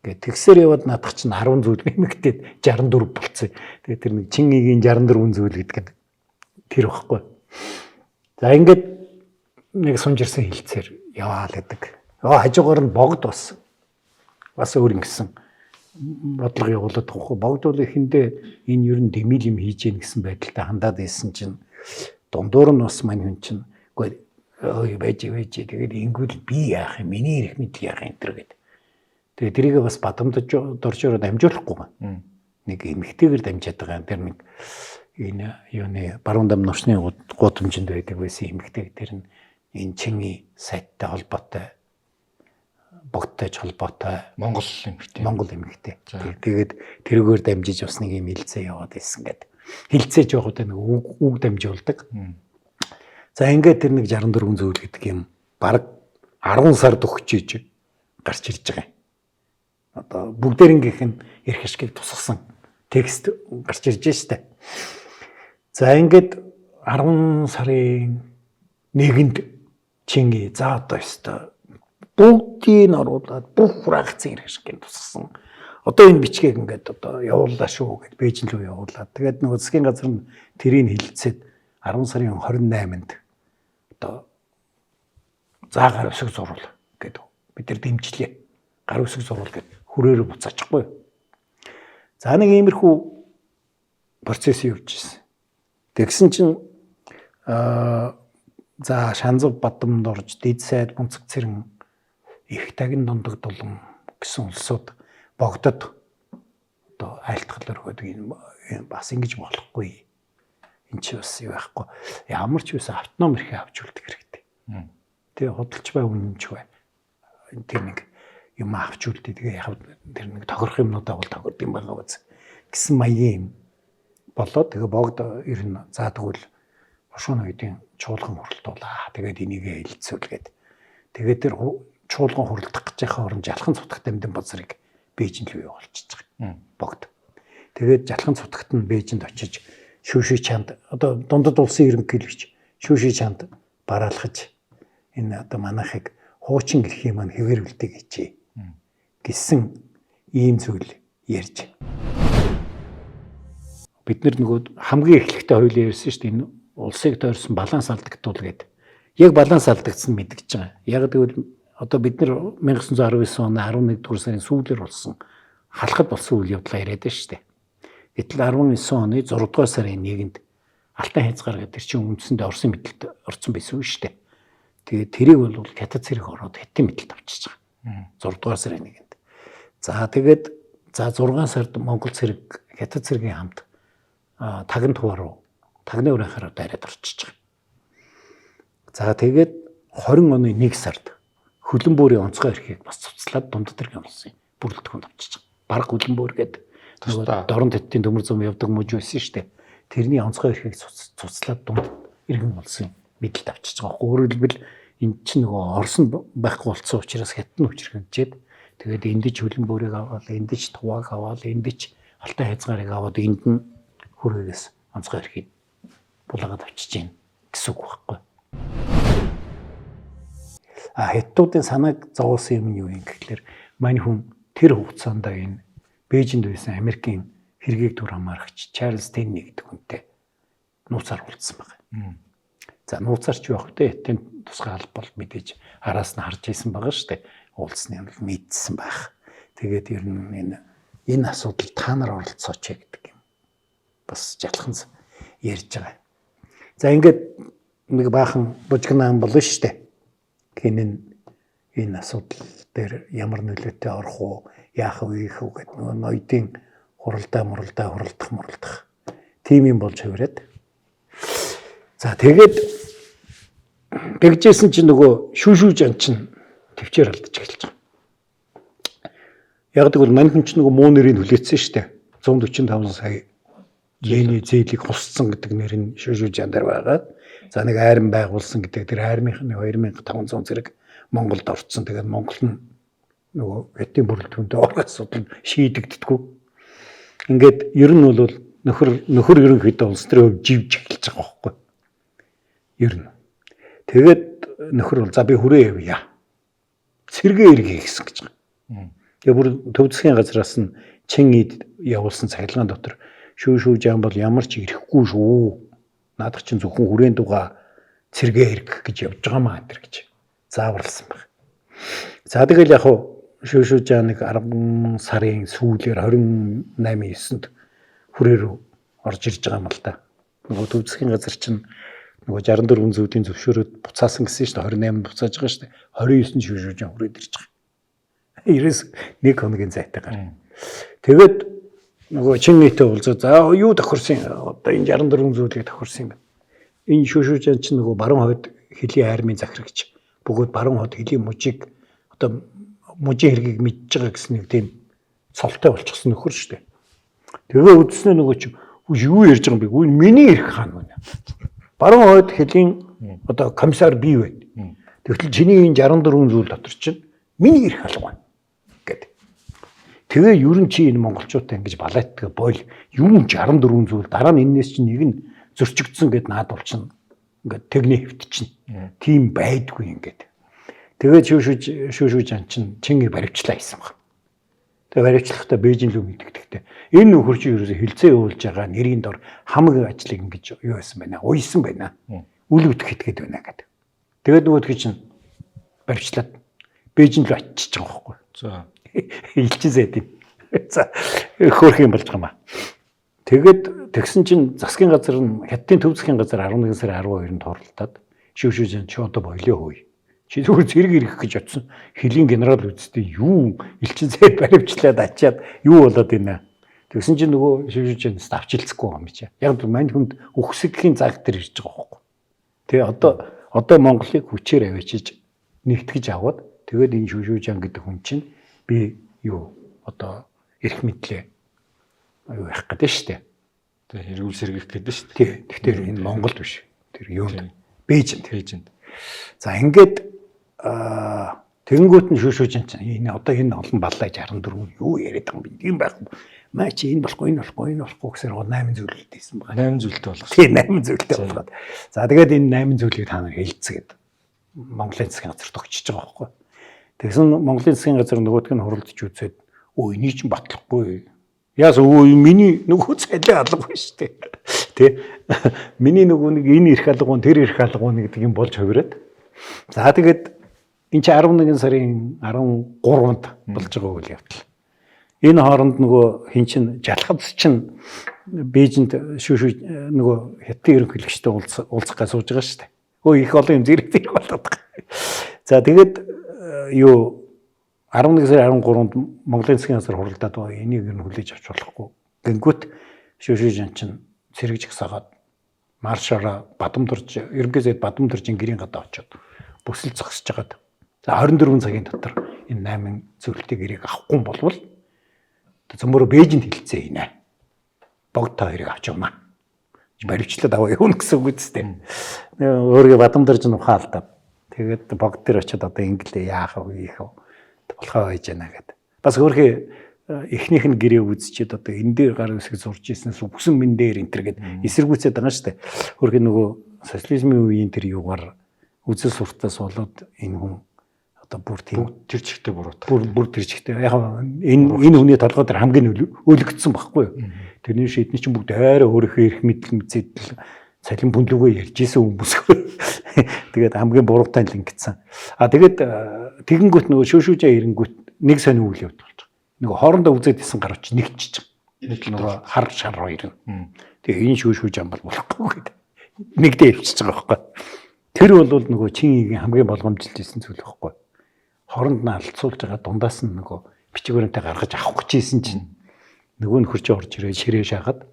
Ингээд тэгсээр яваад наадах чинь 10 зүйл нэмэгдээд 64 болцсон. Тэгээ тэр нэг чин игийн 64 зүйл гэдэг нь тэр байхгүй. За ингээд нэг сунж ирсэн хилцээр яваал гэдэг. Хажуугаар нь богд бас өөр ингэсэн бодлого явуулаад байгаа хгүй. Богд бол эхэндээ энэ ер нь дэмил юм хийж гэн гэсэн байдалтай хандаад байсан чинь дундуур нь бас мань хүн чинь үгүй ой байж тэгээд ингүүл би яах юм, миний эрх мэдэл яах юм тэр гээд. Тэгээд тэрийг бас Бадамдаж доржоор дамжуулахгүй байна. Нэг эмэгтэйгэр дамжаад байгаа юм. Тэр нэг энэ юуны баруун дам нуршны гудамжинд байдаг байсан эмэгтэй тэр нь энэ чиний сайттай холбоотой, богдтой ч холбоотой Монгол эмэгтэй. Монгол эмэгтэй. Тэгээд тэрүүгээр дамжиж бас нэг юм хилцээ яваад ирсэн гэдэг. Хилцээ ч яг үгүй нэг үг дамжуулдаг. За ингээд тэр нэг 64 зүйл гэдэг юм баг 10 сард өгчиж гарч ирж байгаа юм. Одоо бүгдээрэнгийнх нь эрх ашгийг тусгасан текст гарч ирж штэ. За ингээд 10 сарын 1-нд Чинги за одоо өстой бүгдийг оруулаад бүх фракцийн эрх ашгийг тусгасан. Одоо энэ бичгийг ингээд одоо явууллаа шүү гэд Бээжин рүү явуулаад тэгээд нөгөө засгийн газар нь тэрийг хилцээд 10 сарын 28-нд одоо за гар өсөг зурвал гэдэг. Бид нар дэмжлээ. Гар өсөг зурвал гэд хүрээрээ буцаачихгүй. За нэг иймэрхүү процесс явж ирсэн. Тэгсэн чинь за Шанзав Бадамдорж, Дид сайд Гүнцэг Цэрэн, их тагин дундаг дулан гэсэн улсууд богдод одоо айлтгал өргөдөг энэ бас ингэж болохгүй. Энд чи бас юу байхгүй. Ямар ч байсан автоном эрхээ авч үлдэх хэрэгтэй. Тэгээ худалч бай үнэмч бай. Тэр нэг юм авч үлдээ. Тэгээ яг тэр нэг тохирох юмнуудаа бол тохирд юм байгаа үз гэсэн маягийн юм болоод тэгээ богд ер нь за тэгвэл бушуун үеийн чуулган хуралдуулаа. Тэгээд энийгээ хэлэлцүүлгээд. Тэгээд тэр чуулган хуралдах гэж яхаа орон жалхан цутгат амьдэн базрыг Бээжин рүү явуулчихж байгаа. Богд. Тэгээд жалхан цутгат нь Бээжинд очиж шүүши чанд одоо дундад улсын ерөнхийлөгч шүүши чанд бараалхаж энэ одоо манайхыг хуучин гэрхий маань хэвээр үлдээг хийжээ гэсэн ийм зүйл ярьж. Бид нар нөгөө хамгийн эхлэхдээ хоёулаа ярьсан шүү дээ. Энэ улсыг тойрсон баланс алдагдвал гэдэг. Яг баланс алдагдсан мэдгэж байгаа. Яг гэвэл одоо бид нар 1919 оны 11 дугаар сарын сүүлээр болсон халахад болсон үйл явдлаа яриад байна шүү дээ. Гэтэл 19 оны 6 дугаар сарын 1-нд Алтан хязгаар гэдэг чинь үндсэндээ Оросын мэдлэлд орсон байсан шүү дээ. Тэгээд тэрийг бол хятад цэрэг ороод хятадын мэдлэлд авчирч байгаа. 6 дугаар сарын 1-нд. За тэгээд за 6 сард Монгол цэрэг хятад цэргийн хамт тагн туваа руу тагны ураанхаараа дайраад орчиж байгаа. За тэгээд 20 оны 1 сард хөлбөмбөрийн онцгой эрхийг бас цуцлаад дундад тэргийн улсын бүрэлдэхүүнд авчиж байгаа. Бараг хөлбөмбөр гэдэг нөгөө дорн тэттийн төмөр зам явдаг мужи байсан шүү дээ. Тэрний онцгой эрхийг цуцлаад дунд иргэн улсын мэдлэлд авчиж байгаа. Өөрөөр хэлбэл энэ чинь нөгөө Орос нь байхгүй болцсон учраас хятад нь хүчрхэгжээд тэгээд эндэж хөлбөмбөрийг аваад, эндэж тувааг аваад, эндэж алтай хязгаарыг аваад энд нь хүрээс онцгой эрхийг булаагаад авчиж гин гэсэн үг байхгүй. А хятадуудын санааг зовоосон юм нь юу юм гэхлээр мань хүн тэр хугацаанд энэ Бээжинд байсан Америкийн хэргийг төр хамаарагч Чарльз Тенни гэдэг хүнтэй нууцаар уулзсан байна. За нууцаар ч явах вэ? Хятадын тусгай алба бол мэдээж араас нь харж исэн байгаа шүү дээ. Уулзсны юм бол мэдсэн байх. Тэгээд ер нь энэ асуудал та нар оролцооч гэдэг юм. Бас жалхан ярьж байгаа. За ингээд нэг баахан бужигнаан болно шүү дээ. Хин энэ асуудал дээр ямар нөлөөтэй орох уу, яах вэ, ийх үү гэдэг нөгөө ноёдын хуралдаа муралдаа хуралдах муралдах тийм юм болж хувираад. За тэгээд тэгжсэн чинь нөгөө шүүшүүж ан чинь төвчээр алдаж эхэлж байгаа. Яг тэгвэл мань хүн чинь нөгөө муу нэрийг хүлээсэн шүү дээ. 145 сая Лений зээлийг хусцсан гэдэг нэр нь Шүшүжан дээр байгаа. За нэг айрам байгуулсан гэдэг тэр айрмынх нь 2500 зэрэг Монголд орцсон. Тэгээд Монгол нь нөгөө хятадын бүрэлдэхүүнтэй орох асуудал шийдэгддэггүй. Ингээд ер нь бол нөхөр ерөнхийдөө улс төрийн хувьд живж эхэлж байгаа байхгүй. Ер нь. Тэгээд нөхөр бол за би хүрээ явъя. Цэргээ эргээ гэсэн гэж байгаа. Тэгээ бүр төв засгийн газраас нь чин ид явуулсан цахилгаан дотор Шүшүжан бол ямар ч ирэхгүй шүү. Наадах чинь зөвхөн хүрээн дугаа цэргээ эргэх гэж явж байгаа маа энэ гэж зааварласан баг. За тэгэл яг хуу Шүшүжан нэг 10 сарын сүүлээр 28-9-нд хүрээ рүү орж ирж байгаа юм л да. Нөгөө төв засгийн газар чинь нөгөө 64 зүйлийн зөвшөөрөөд буцаасан гэсэн шүү дээ. 28-нд буцааж байгаа шүү дээ. 29-нд Шүшүжан хүрээд ирж байгаа. 91 хоногийн зайтайгаар. Тэгээд нөгөө чин нийтээ уулзаа. За юу тохирсон одоо энэ 64 зүйлийг тохирсон юм байна. Энэ Шүшүжан чинь нөгөө баруун хойд хөлийн армийн захирагч бөгөөд баруун хойд хөлийн мужийг одоо мужийн хэргийг мэдж байгаа гэсэн нэг тийм цолтой болчихсон нөхөр шүү дээ. Тэгээ үдснээ нөгөө чи юу ярьж байгаа юм бэ? Үгүй миний эрх хаана вэ? Баруун хойд хөлийн одоо комиссар би байна. Тэгтэл чиний энэ 64 зүйл дотор чинь миний эрх алга байна гэд. Тэгээ ер нь чи энэ монголчуудтай ингэж балаатдаг бойл юм 64 зүйл дараа нь энэс чинь нэг нь зөрчигдсөн гэд наадвал чинь ингээд тэгнэ хэвтчихнэ. Тийм байдгүй ингээд. Тэгээд шүүшүүж ан чинь чинги баривчлаа хийсэн баг. Тэгээ баривчлахдаа Бээжин лүү мэддэгтэй. Энэ нөхөр чи ерөөсө хилцээ явуулж байгаа нэрийн дор хамаг ажлыг ингэж юу байсан байна. Уйсан байна. Үл үтх хитгээд байна гэдэг. Тэгээд нөгөөдгий чинь баривчлаад Бээжин лүү очиж байгаа байхгүй. За. Илчин сайд юм. За хөөх юм болж байгаа юм аа. Тэгээд тэгсэн чинь засгийн газар нь Хятадын төв засгийн газар 11 сарын 12-нд хуралдаад Шүшүжэн чи одоо болио хөөе. Чи зүгээр зэрэг ирэх гэж очсон. Хөлийн генерал үсттэй юу элчин сайд баривчлаад ачаад юу болоод байна. Тэгсэн чинь нөгөө Шүшүжэн авч илцэхгүй юм чи. Яг л мань хүнд үхсэгийн цаг дээр ирж байгаа байхгүй. Тэгээ одоо Монголыг хүчээр авчиж нэгтгэж аваад тэгээд энэ Шүшүжэн гэдэг хүн чинь би юу одоо эрх мэдлээ юу яах гэдэг шүү дээ. Тэгээ хэрэгүүл сэргийх гэдэг шүү дээ. Тий. Тэгэхээр энэ Монголд биш. Тэр юунд? Бээжинд. Бээжинд. За ингээд тэгэнгүүт нь Шүшүжин чинь энэ одоо энэ олон баллаа 64 юу яриад байгаа юм бэ? Тийм байхгүй. Маа чи энэ болохгүй, энэ болохгүй, энэ болохгүй гэсээр 8 зүйлтэй байсан байгаа. 8 зүйлтэй болгосон. Тий, 8 зүйлтэй болгоод. За тэгээд энэ 8 зүйлийг та нар хэлцгээд Монголын засгийн газарт өгчөж байгаа байхгүй. Тэгсэн Монголын засгийн газар нөгөөдг нь хуралдаж үзээд өө энийг чинь батлахгүй. Яас өө миний нөгөө цалин алгагүй шүү дээ. Тэ миний нөгөө нэг энэ эрх алга уу тэр эрх алга уу гэдэг юм болж хувираад. За тэгээд энэ чи 11 сарын 13-нд болж байгаа үйл явдал. Энэ хооронд нөгөө хин чин жалхац чин Бээжинд шүүшүү нөгөө хятадын ерөнхийлөгчтэй уулзах гэж сууж байгаа шүү дээ. Өө их олон юм зэрэг зэрэг болоод байгаа. За тэгээд юу 11 сарын 13-нд Монголын засгийн газар хуралдаад энийг ер нь хүлээж авч болохгүй. Гингүүт Шүшүжин чинь цэрэг жагсаагаад маршаараа Бадамдурж ерөнхий сайд Бадамдуржийн гэрийн гадаа очиод бүсэл зогсож хагаад за 24 цагийн дотор энэ 8 зөвлөлтийг гэрийг авахгүй болвол зөмөрөө Бээжинд хилцээ хийнэ. Богд та хоёрыг авч явна. Баривчлаад аваа явна гэсэн үг үстэй. Өөрийгөө Бадамдурж нь ухаан алдаад тэгээд богд дээр очиод одоо инглээ яах вэ хийх вэ болохоо байж гэнэ гэд. Бас өөрхий эхнийх нь гэрээ үзчихэд одоо энэ дээр гар үсэг зурж ирсэн үгсэн мэн дээр энэ төр гэд эсэргүүцээд байгаа шүү дээ. Өөрхий нөгөө социализмын үеийн тэр юугаар үзэл суртаас болоод энэ хүн одоо бүр тийм тэр чигтээ буруутай. Бүр тэр чигтээ. Яг энэ хүний толгой дээр хамгийн өлөгдсөн байхгүй юу? Тэрний шиг эдний чинь бүгд арай өөрийнхөө эрх мэдэл мэдсэдэл цалин бүнлүүгээ ярьж исэн хүмүүс. Тэгээд хамгийн буруутай л ингэсэн. А тэгээд тэгэнгүүт нөгөө шүүшүүжээ ирэнгүүт нэг сонь үйл явдал болж байгаа. Нөгөө хоорондоо үзээд исэн гарууч нэгчиж байгаа. Нэг нөгөө хар шар хоёр нь. Тэгээ энэ шүүшүүж ам бол болохгүй гэдэг. Нэгдээ илчиж байгаа байхгүй. Тэр бол нөгөө чин хамгийн болгоомжилж исэн зүйл байхгүй. Хооронд нь алцуулж байгаа дундаас нь нөгөө бичиг баримтаа гаргаж авах гэж исэн чинь нөгөө нөхөр чи орж ирээ ширээ шахаад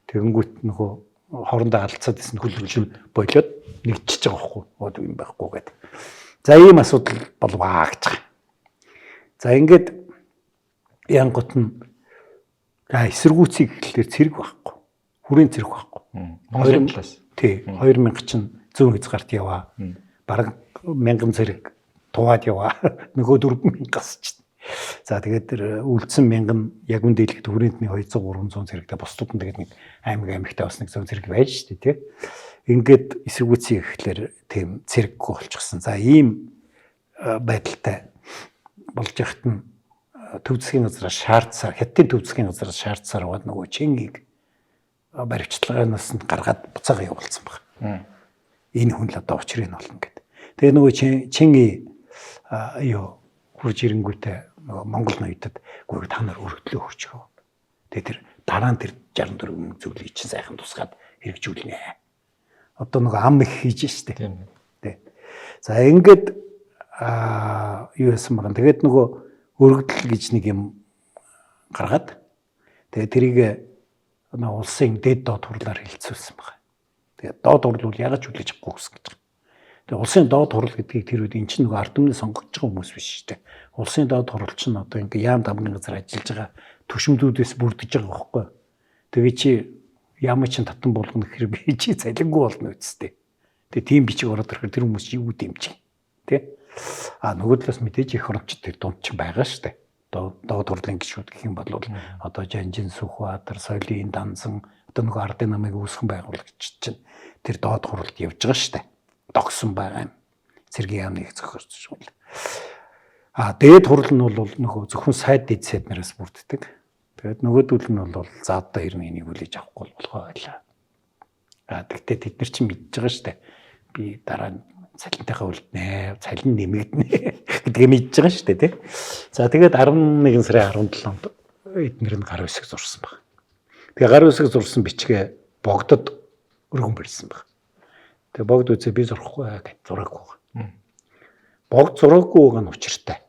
тэгэнгүүт нөгөө хоорондоо алдсаад исэн хөлөг болиод нэгчиж байгаа байхгүй. Од юм байхгүй гэдэг. За ийм асуудал болваа гэж байгаа. За ингээд янгот нь эсэргүүцийг гэхлээр цэрэг байхгүй. Хүрийн цэрэг байхгүй. Монголын талаас. Тий. 2000 чинь зүүн хязгаарт яваа. Бараг 1000 цэрэг туваад яваа. Нөгөө 4000-аас чинь. За тэгээд тэр үлдсэн 1000 нь яг үн дийлэхэд хүрээнд нэг 200 300 цэрэгтэй, бусдууд нь тэгээд нэг аймаг аймагтай бас нэг 100 цэрэг байж шүү дээ, тий. Ингээд эсэргүүцсэн гэхлээр тийм цэрэггүй болчихсон. За ийм байдалтай болж яхад нь төв засгийн газраас шаардсаар, Хятадын төв засгийн газраас шаардсаар аваад нөгөө Чингийг баривчлагаанаас нь гаргаад буцаага явуулсан баг. Энэ хүн л одоо учрыг нь олно гэд. Тэгээ нөгөө Чинги юу хурж ирэнгүүтээ нөгөө Монгол ноёдод гүрэг та нар өргөдлөө хөрч өгөө. Тэгээ тэр дараа нь тэр 64 мөнгө зөвлөгийг чинь сайхан тусгаад хэрэгжүүлнэ. Одоо нөгөө ам их хийж штэ. Тийм. Тэ. За ингээд юу яасан байгаа. Тэгээд нөгөө өргөдөл гэж нэг юм гаргаад тэгээд тэрийг нөгөө улсын дээд доод хурлаар хэлэлцүүлсэн байгаа. Тэгээд доод хурл бол ягаад ч хүлээж авахгүй гэсэн гэж. Тэгээд улсын доод хурл гэдгийг тэр үед эн чинь нөгөө ард түмний сонгогдож байгаа хүмүүс биш шүү дээ. Улсын доод хурл чинь одоо ингээ яам дамгийн газар ажиллаж байгаа төшөмдүүдээс бүрдэж байгаа байхгүй. Тэгээ чи яам чинь татан болгоно гэхэр би чи цалингүй болно үсттэй. Тэгээ тийм бичиг ороод ирэхээр тэр хүмүүс чи юу дэмжих тий. А нөгөө талаас мэдээж их орончд тэр дунд чинь байгаа шүү дээ. Доод хурлын гишүүд гэх юм бол одоо Жанжин Сүхбаатар, Соёлын Данзан одоо нөгөө ардын намыг үүсгэн байгуулагч чинь тэр доод хурлд явж байгаа шүү дээ. Догсон байгаа юм. Цэргийн яамны их зохиолч. А дээд хурл нь бол нөгөө зөвхөн сайд дэд сайд нараас бүрддэг. Тэгээд нөгөөдөл нь бол за одоо ер нь энийг хүлээж авахгүй болох байлаа. А тэгтээ тэд нар чинь мэдж байгаа шүү дээ. Би дараа нь цалинтайхаа үлднэ, цалин нэмэгдэнэ гэдгээ мэдж байгаа шүү дээ, тий. За тэгээд 11 сарын 17-нд эднэр нь гар үсэг зурсан баг. Тэгээ гар үсэг зурсан бичгээ богдод өргөн барьсан баг. Тэгээ богд үзээ би зурхгүй гэж зураагүй. Богд зураагүй байгаа нь учиртай.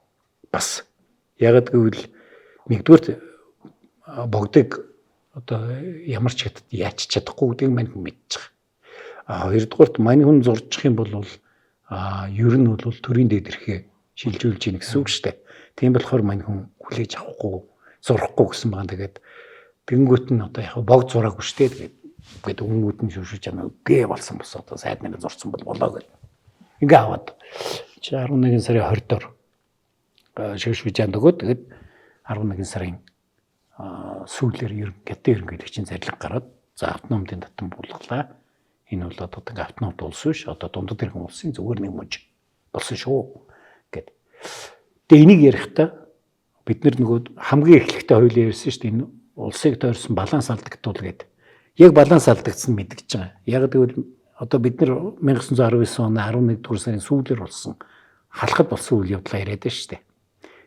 Бас яг гэвэл нэгдүгээр богдыг одоо ямар ч хятад яач чадахгүй гэдгийг мань хүн мэдж байгаа. А хоёрдугаарт мань хүн зурчих юм бол ер нь бол төрийн дээд эрхээ шилжүүлж ийн гэсэн үг шүү дээ. Тийм болохоор мань хүн хүлээж авахгүй, зурхгүй гэсэн байгаа. Тэгээд тэгэнгүүт нь одоо яг богд зураагүй шүү дээ. Тэгээд гээд өнгүүд нь шүршиж чамаа үгүй болсон бос одоо сайд нэр зурсан бол болоо гэл. Ингээ аваад чи 11 сарын 20-дор шүршиж өгөөд тэгээд 11 сарын сүүлээр ер хятадын ерөнхийлөгчийн зарлиг гараад за автономдын татан буулгалаа. Энэ бол одоо ингээ автономд улс биш, одоо дундад иргэн улсын зүгээр нэг мужи болсон шүү гэд. Тэгээ энийг ярихдаа бид нар нөгөө хамгийн эхлэхдээ хоёулаа ярьсан шүү дээ. Энэ улсыг тойрсон баланс алдагдвал гэд. Яг баланс алдагдсан мэдгэж байгаа. Яг гэвэл одоо бид нар 1919 оны 11 дугаар сарын сүүлээр болсон халахад болсон үйл явдлаа яриад байна шүү дээ.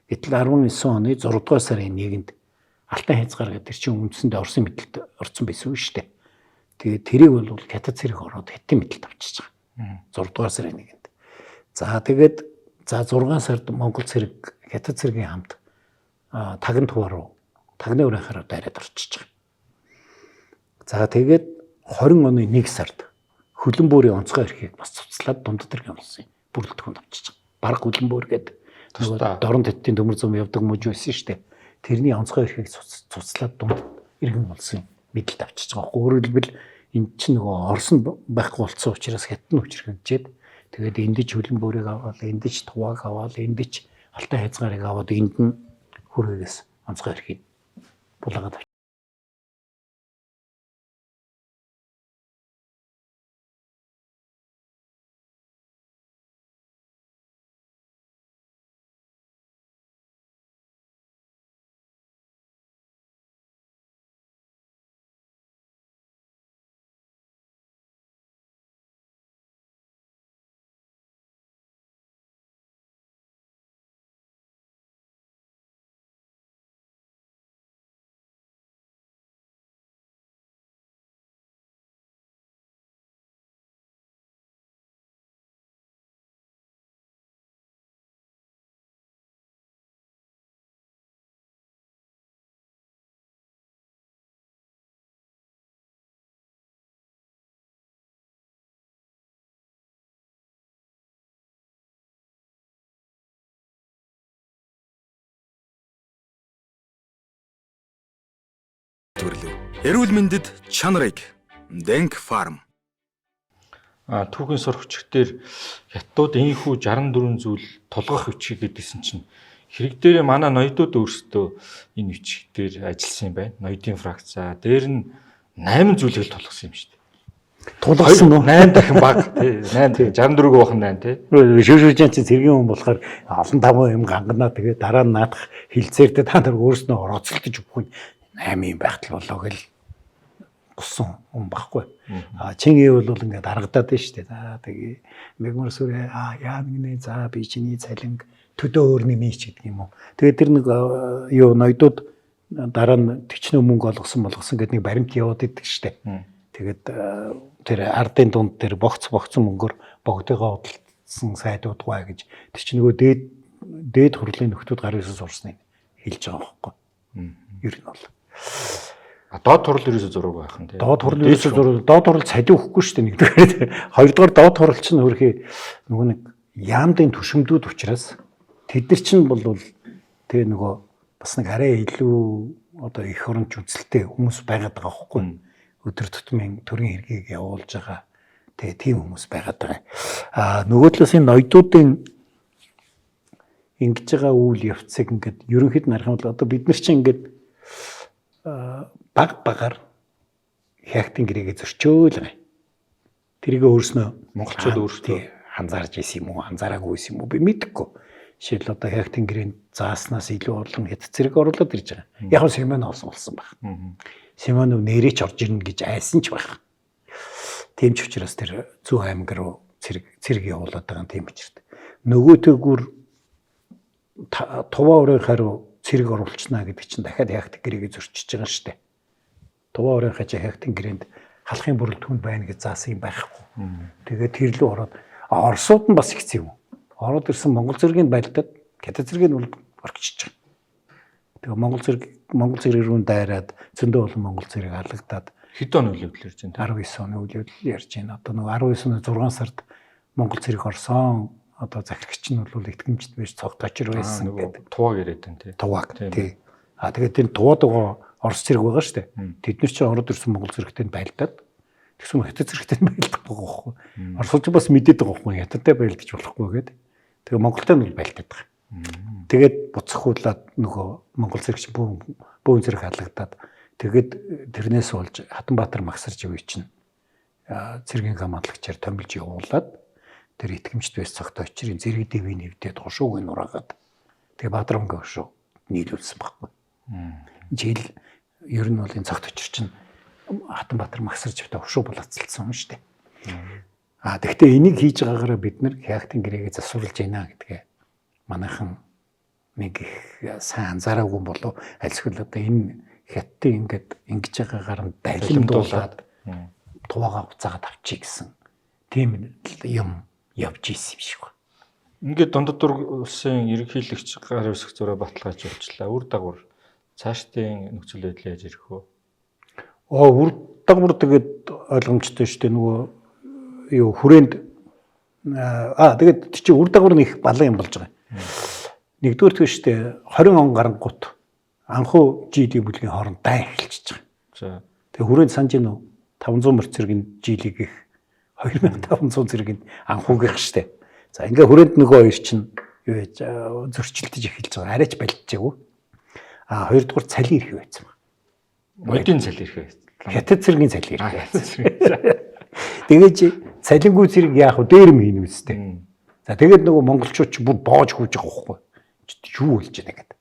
Гэтэл 19 оны 6 дугаар сарын 1-нд Алтан хязгаар гэдэг тэр чинь үндсэндээ Оросын мэдлэлд орсон байсан шүү дээ. Тэгээд тэрийг бол хятад цэрэг ороод хятадын мэдлэлд авчиж байгаа. 6 дугаар сарын 1-нд. За тэгээд за 6 сард Монгол цэрэг хятад цэргийн хамт таган туваа руу тагны урайхаар дайраад орчиж байгаа. За тэгээд 20 оны 1 сард хөлбөмбөрийн онцгой эрхийг бас цуцлаад дундад иргэн улсын бүрэлдэхүүнд авчиж байгаа. Бараг хөлбөмбөр гэдэг дорн тэттийн төмөр зам явдаг мужи байсан шүү дээ. Тэрний онцгой эрхийг цуцлаад дунд иргэн улсын мэдлэлд авчиж байгаа. Өөрөөр хэлбэл энэ чинь нөгөө Орос нь байхгүй болцсон учраас хятад нь хүчрхэгжээд тэгээд эндэж хөлбөмбөрийг аваад, эндэж тувааг аваад, эндэж алтай хязгаарыг аваад энд нь хүргээс онцгой эрхийг булаагаад Үйлдвэрлэв. Эрүүл мэндэд чанарыг Дэнк Фарм. Түүхийн сурагч дээр хятадууд энэхүү 64 зүйл тулгах бичиг гэдгийгсэн чинь хэрэг дээр манай ноёдууд өөрсдөө энэ бичиг дээр ажилласан юм байна. Ноёдын фракцаа дээр нь 8 зүйлийг л тулгасан юм шүү дээ. Тулгасан уу? 8 дахин бага тий. 8 64-г бох нь 8 тий. Шүшүүжэн чи цэргийн хүн болохоор олон таван юм ганганаа, тэгээ дараа нь наадах хилцээрдээ та нар өөрснөө орооцолдож өгөх нь 8 юм байхтал болоо гэл гусан хүн байхгүй. Чин ий бол ингээд аргадаад байна шүү дээ. За тэгээ мэгмар сүрээ яа нэгнэ, за би чиний цалинг төдөө өөр нэмий ч гэдэг юм уу. Тэгээд тэр нэг юу ноёдууд дараа нь төчнөө мөнгө олгосон болгосон гэдэг нэг баримт яваад идэг шүү дээ. Тэгээд тэр ардын дунд тэр богц богцсон мөнгөөр богдыгоо худалдсан сайдууд гуай гэж тэр чинь нөгөө дээд хурлын нөхдүүд гар 9 сурсныг хэлж байгаа байхгүй. Ер нь бол. Доод хурал ерөөсөө зураг байх нь тийм. Доод хурал ерөөсөө зураг, доод хурал цалин өгөхгүй шүү дээ нэгдүгээр. Хоёрдугаар доод хурал чинь хөрхи нөгөө нэг яамдын түшимдүүд учраас тэд нар чинь бол тэгээ нөгөө бас нэг арай илүү одоо их оронч үзэлтэй хүмүүс байгаад байгаа байхгүй. Өдөр тутмын төрийн хэргийг явуулж байгаа тэгээ тийм хүмүүс байгаад байгаа. Нөгөө талаас энэ ноёдуудын ингэж байгаа үйл явцыг ингээд ерөнхийд нь харах юм бол одоо бид нар чинь ингээд баг багаар хягтын гэрээгээ зөрчөөл байгаа. Тэрийг өөрснөө монголчууд өөрсдөө анзаарч исэн юм уу, анзаараагүй исэн юм уу би мэдэхгүй. Жишээл одоо хягтын гэрээнд зааснаас илүү олон хятад зэрэг оруулаад ирж байгаа. Яг нь Семенов олсон болсон байх. Семенов нэрээ ч орж ирнэ гэж айсан ч байх. Тийм ч учраас тэр Зүүн аймаг руу цэрэг явуулаад байгаа юм тийм учирт. Нөгөөтэйгүр Туваа өрийн хариу цэрэг оруулчихна гэдэг чинь дахиад хягтын гэрээгээ зөрчиж байгаа шүү дээ. Туваа өрийн хажаа хягтын гэрээнд халахын бүрэлдэхүүн байна гэж заасан юм байхгүй. Тэгээд тэр лүү ороод Оросууд нь бас ихсэн юм. Ороод ирсэн Монгол зэргийн байлдаад хятад зэргийг бол орчиж байгаа. Тэгээ Монгол зэрэг рүү дайраад зөндөө олон Монгол зэрэг алагдаад хэд он үйл явдал ярьж байна? 19 оны үйл явдал ярьж байна. Одоо нөгөө 19 оны 6 сард Монгол зэрэг орсон. Одоо захирагч нь бол итгэмжт биш цог точир байсан гэдэг. Тувааг яриад байна тий. Тувааг тий. Тэгээд тэр туваад байгаа Орос зэрэг байгаа шүү дээ. Тэд нар чинь ороод ирсэн Монгол зэрэгтэй байлдаад тэгсэн хятад зэрэгтэй байлдах байгаа байхгүй. Оросч бас мэдээд байгаа байхгүй, хятадтай байлдаж болохгүй гэдэг. Тэгээ Монголтой нь бол байлдаад байгаа. Тэгээд буцахуулаад нөгөө Монгол зэрэг чинь бүүн зэрэг халагдаад тэгээд тэрнээс болж Хатанбаатар Магсарч үе чинь цэргийн командлагчаар томилж явуулаад тэр итгэмжт байсан цогтой очрын зэрэг дэвийн нэвдээд хошууг нь ураагаад тэгээ Баатар хошуу нийлүүлсэн байхгүй. Жил ер нь бол энэ цогт очир чинь Хатанбаатар Магсарч тавтай хошуу булаацалдсан юм шүү дээ. Тэгвэл энийг хийж байгаагаараа бид нар хягтын гэрээгээ засварлаж байна гэдгээ манайхан нэг их сайн анзаараагүй болов альсгүй л одоо энэ хятадын ингээд ингэж байгаагаар нь далимдуулаад туваагаа буцаагаад авчий гэсэн тийм юм явж исэн юм шиг байна. Ингээд дундад улсын ерөнхийлөгч гар үсэх зураа баталгааж явуулчлаа. Үр дагавар цаашдын нөхцөл байдал яаж ирэх вэ? Үр дагавар тэгээд ойлгомжтой шүү дээ. Нөгөө юу хүрээнд тэгээд чи үр дагавар нь их балан юм болж байгаа. Нэгдүгээр төвш шүү дээ 20 он гарангуут анхуу жилийн бүлгийн хооронд дайн эхэлчихэж байгаа. За. Тэгээ хүрээнд санаж гинүү 500 морь цэрэг нь жилиг их 2500 зэрэг нь анхуугийнх штэ. За ингээ хүрээнд нөгөө хоёр чинь юу яаж зөрчилдөж эхэлж байгаа. Арайч болчихжээгүй. Хоёрдугаар цалин ирэх байсан баг. Модын цалин ирэх байсан. Хятад цэргийн цалин ирэх байсан. Тэгээд цалингүй зэрэг яах вэ? Дээр юм хийнэ үстэй. За тэгээд нөгөө монголчууд ч бүр боож хүүж байгаа байхгүй. Юу болж байна гэдэг.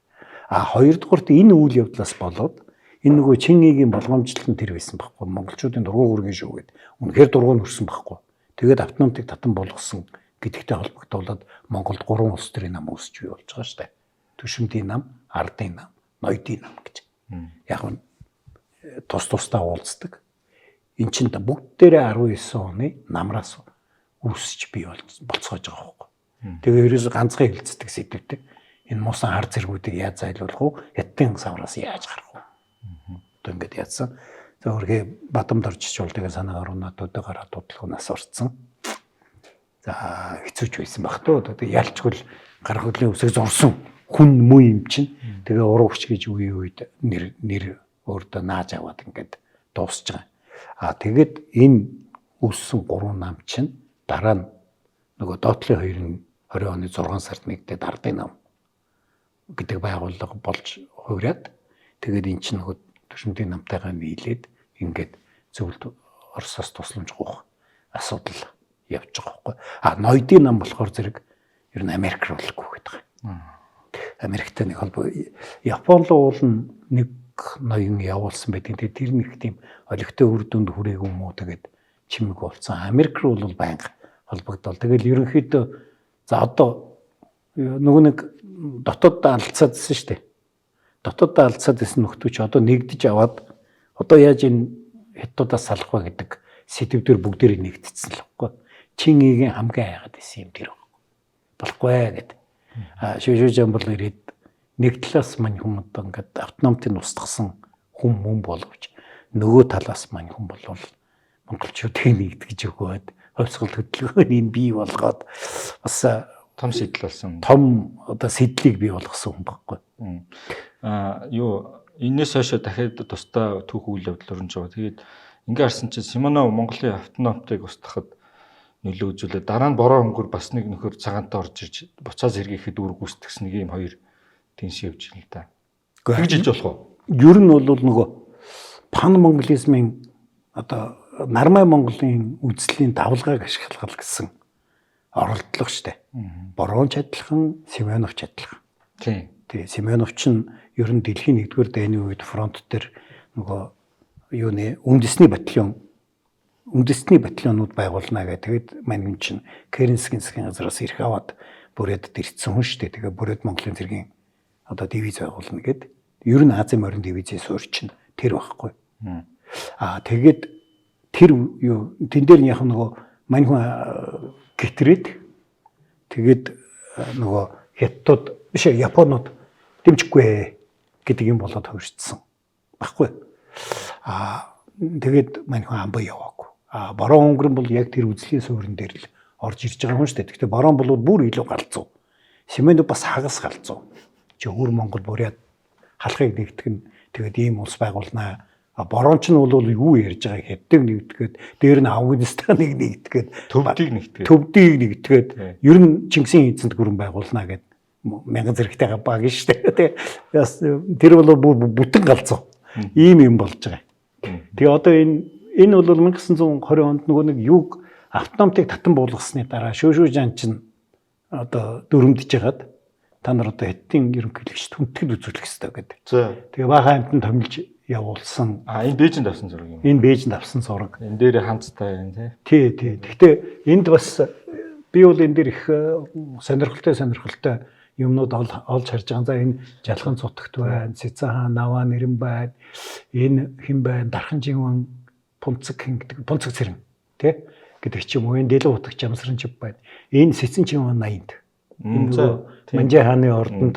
Хоёрдугаарт энэ үйл явдлаас болоод энэ нөгөө Чингигийн болгоомжлол нь тэр байсан байхгүй. Монголчуудын дургуй хүргэн шүү гэд. Үнэхээр дургуй нүрсэн байхгүй. Тэгээд автономтыг татан болгосон гэдэгтэй холбогдуулаад Монголд 3 улс төрийн нам үүсч бий болж байгаа шүү дээ. Түшимдийн нам, ардын нам, ноёдын нам гэж. Яг нь тус тусдаа уулздаг. Эн чинь бүгдээрээ 19 оны намраас үүсч бий болцоож байгаа байхгүй. Тэгээ ерөөсө ганцхан хэлцдэг сэдвтэй. Энэ муусан хар зэргүүдийг яаж зайлуулах вэ? Хятадын савраас яаж гарах вэ? Одоо ингээд яатсан. Тэгээ өрхөө Бадамд орчиж бол тэгээ санаа гаруунаа төдөө гараад дудлагунаас орцсон. За хэцүүч байсан баг туу. Тэгээ ялчгүй гар хөлийн үсэг зурсан хүн муу юм чинь. Тэгээ уран хүч гэж үе үед нэр Өөртөө нааж аваад ингээд дуусч байгаа. А тэгээд энэ үүссэн 3 нам чинь дараа нь нөгөө доотлын хоёрын 20 оны 6 сард нэгдээд ардын нам гэдэг байгууллага болж хувраад тэгээд эн чинь нөгөө төшөмдийн намтайгаа нийлээд ингээд зөвлөлд Оросоос тусламж гуйх асуудал явж байгаа байхгүй. А ноёдын нам болохоор зэрэг ер нь Америк руу л гүйхэд байгаа. Америктэй нэг холбоо Япон руу уул нь нэг ноён явуулсан байдаг. Тэгээд тэр нэг тийм олигтой үр дүнд хүрээгүй юм уу, тэгээд чимэг болсон. Америк руу бол байнга холбогдол. Тэгэл ерөнхийдөө за одоо нөгөө нэг дотоод алдцаадсэн шүү дээ. Дотоод алдцаад байсан нөхдөө чи одоо нэгдэж аваад одоо яаж энэ хятадаас салах вэ гэдэг сэдвүүдээр бүгдээрээ нэгдсэн л байхгүй. Чин игийн хамгийн хайгаад исэн юм тэр байхгүй. Болохгүй гэд. А шүшүүжэн бол ирээд нэг талаас мань хүн одоо ингээд автономтыг устгасан хүн мөн боловч нөгөө талаас мань хүн болвол монголчуудыг нэгтгэж өгөөд хувьсгал хөдөлгөөнийг бий болгоод бас том сэтэл болсон. Том одоо сэдлийг бий болгосон хүн байхгүй. Аа юу энэс хойш дахиад тусдаа түүх үйл явдал өрнөж байгаа. Тэгээд ингээ харсан чинь Симонов Монголын автономтыг устгахад нөлөө үзүүлээд дараа нь бороо өнгөр бас нэг нөхөр цагаантай орж ирж буцаа зэрэгэхэд үүрэг гүйцэтгсэн нэг юм хоёр тэнс явж байна л да. Тэгж хэлж болох уу? Ер нь бол нөгөө пан монголизмын одоо нармай Монголын үзлийн давлгааг ашиглах гэсэн оролдлого штэ. Борон ч адилхан, Семенов ч адилхан. Тийм. Тий, Семенов ч ер нь дэлхийн 1-р дайны үед фронт дээр нөгөө юуны үндэсний батальон үндэсний батальонууд байгуулна гэх. Тэгээд мань хүн чинь Керенскийн засгийн газраас эрх аваад бүрээд ирсэн хүн шүү дээ. Тэгээ бүрээд Монголын цэргийн одоо дивиз байгуулна гэд. Ер нь Азийн морин дивизийн суурь чинь тэр байхгүй. Аа тэгээд тэр юу тэн дээр нь яг нөгөө мань хүн гитрээд тэгээд нөгөө хятадууд биш Японууд дэмжихгүй гэдэг юм болоод хөвшсөн баггүй. Аа тэгээд мань хүн амбаа яваагүй. Аа Борон өнгөрөн бол яг тэр үзлийн суурин дээр л орж ирж байгаа хүн шүү дээ. Гэхдээ Борон бол бүр илүү галзуу. Семенов бас хагас галзуу. Чи өвөр Монгол бурят халахыг нэгтгэх нь тэгээд ийм улс байгуулнаа. А Борон ч нь бол юу ярьж байгааг хятадыг нэгтгээд дээр нь Афганистаныг нэгтгээд төвдийг нэгтгээд төвдийг нэгтгээд ер нь Чингисийн эзэнт гүрэн байгуулнаа гэд мянган зэрэгтэй баг шүү дээ. Бас тэр бол бүр бүтэн галзуу. Ийм юм болж байгаа. Тэгээ одоо энэ бол 1920 онд нөгөө нэг юг автономтыг татан буулгасны дараа шөөшөөжан чинь одоо дүрмдэж хагаад та нар одоо хятадын ерөнхийлөгч түнтгэл үзүүлэх ёстой гэдэг. Тэгээ баахан амьтан томилж явуулсан. А энэ Бээжинд авсан зураг юм. Энэ Бээжинд авсан зураг. Энэ дээр ханцтай юм тий. Тий, тий. Гэхдээ энд бас би бол энэ дээр их сонирхолтой юмнууд олж харж байгаа. За энэ Жалхан цутагт байна, Цэцэн хаан Наваа нэрэн байна. Энэ хэн байна? Дархан Жинван Пунцэг хэн гэдэг Пунцэг цэрэн тий гэдэг ч юм уу. Энэ Дэлэн утагч Жамсран чив байна. Энэ Цэцэн Чинван 80-нд. Энэ нөгөө Манжаа хааны ордонд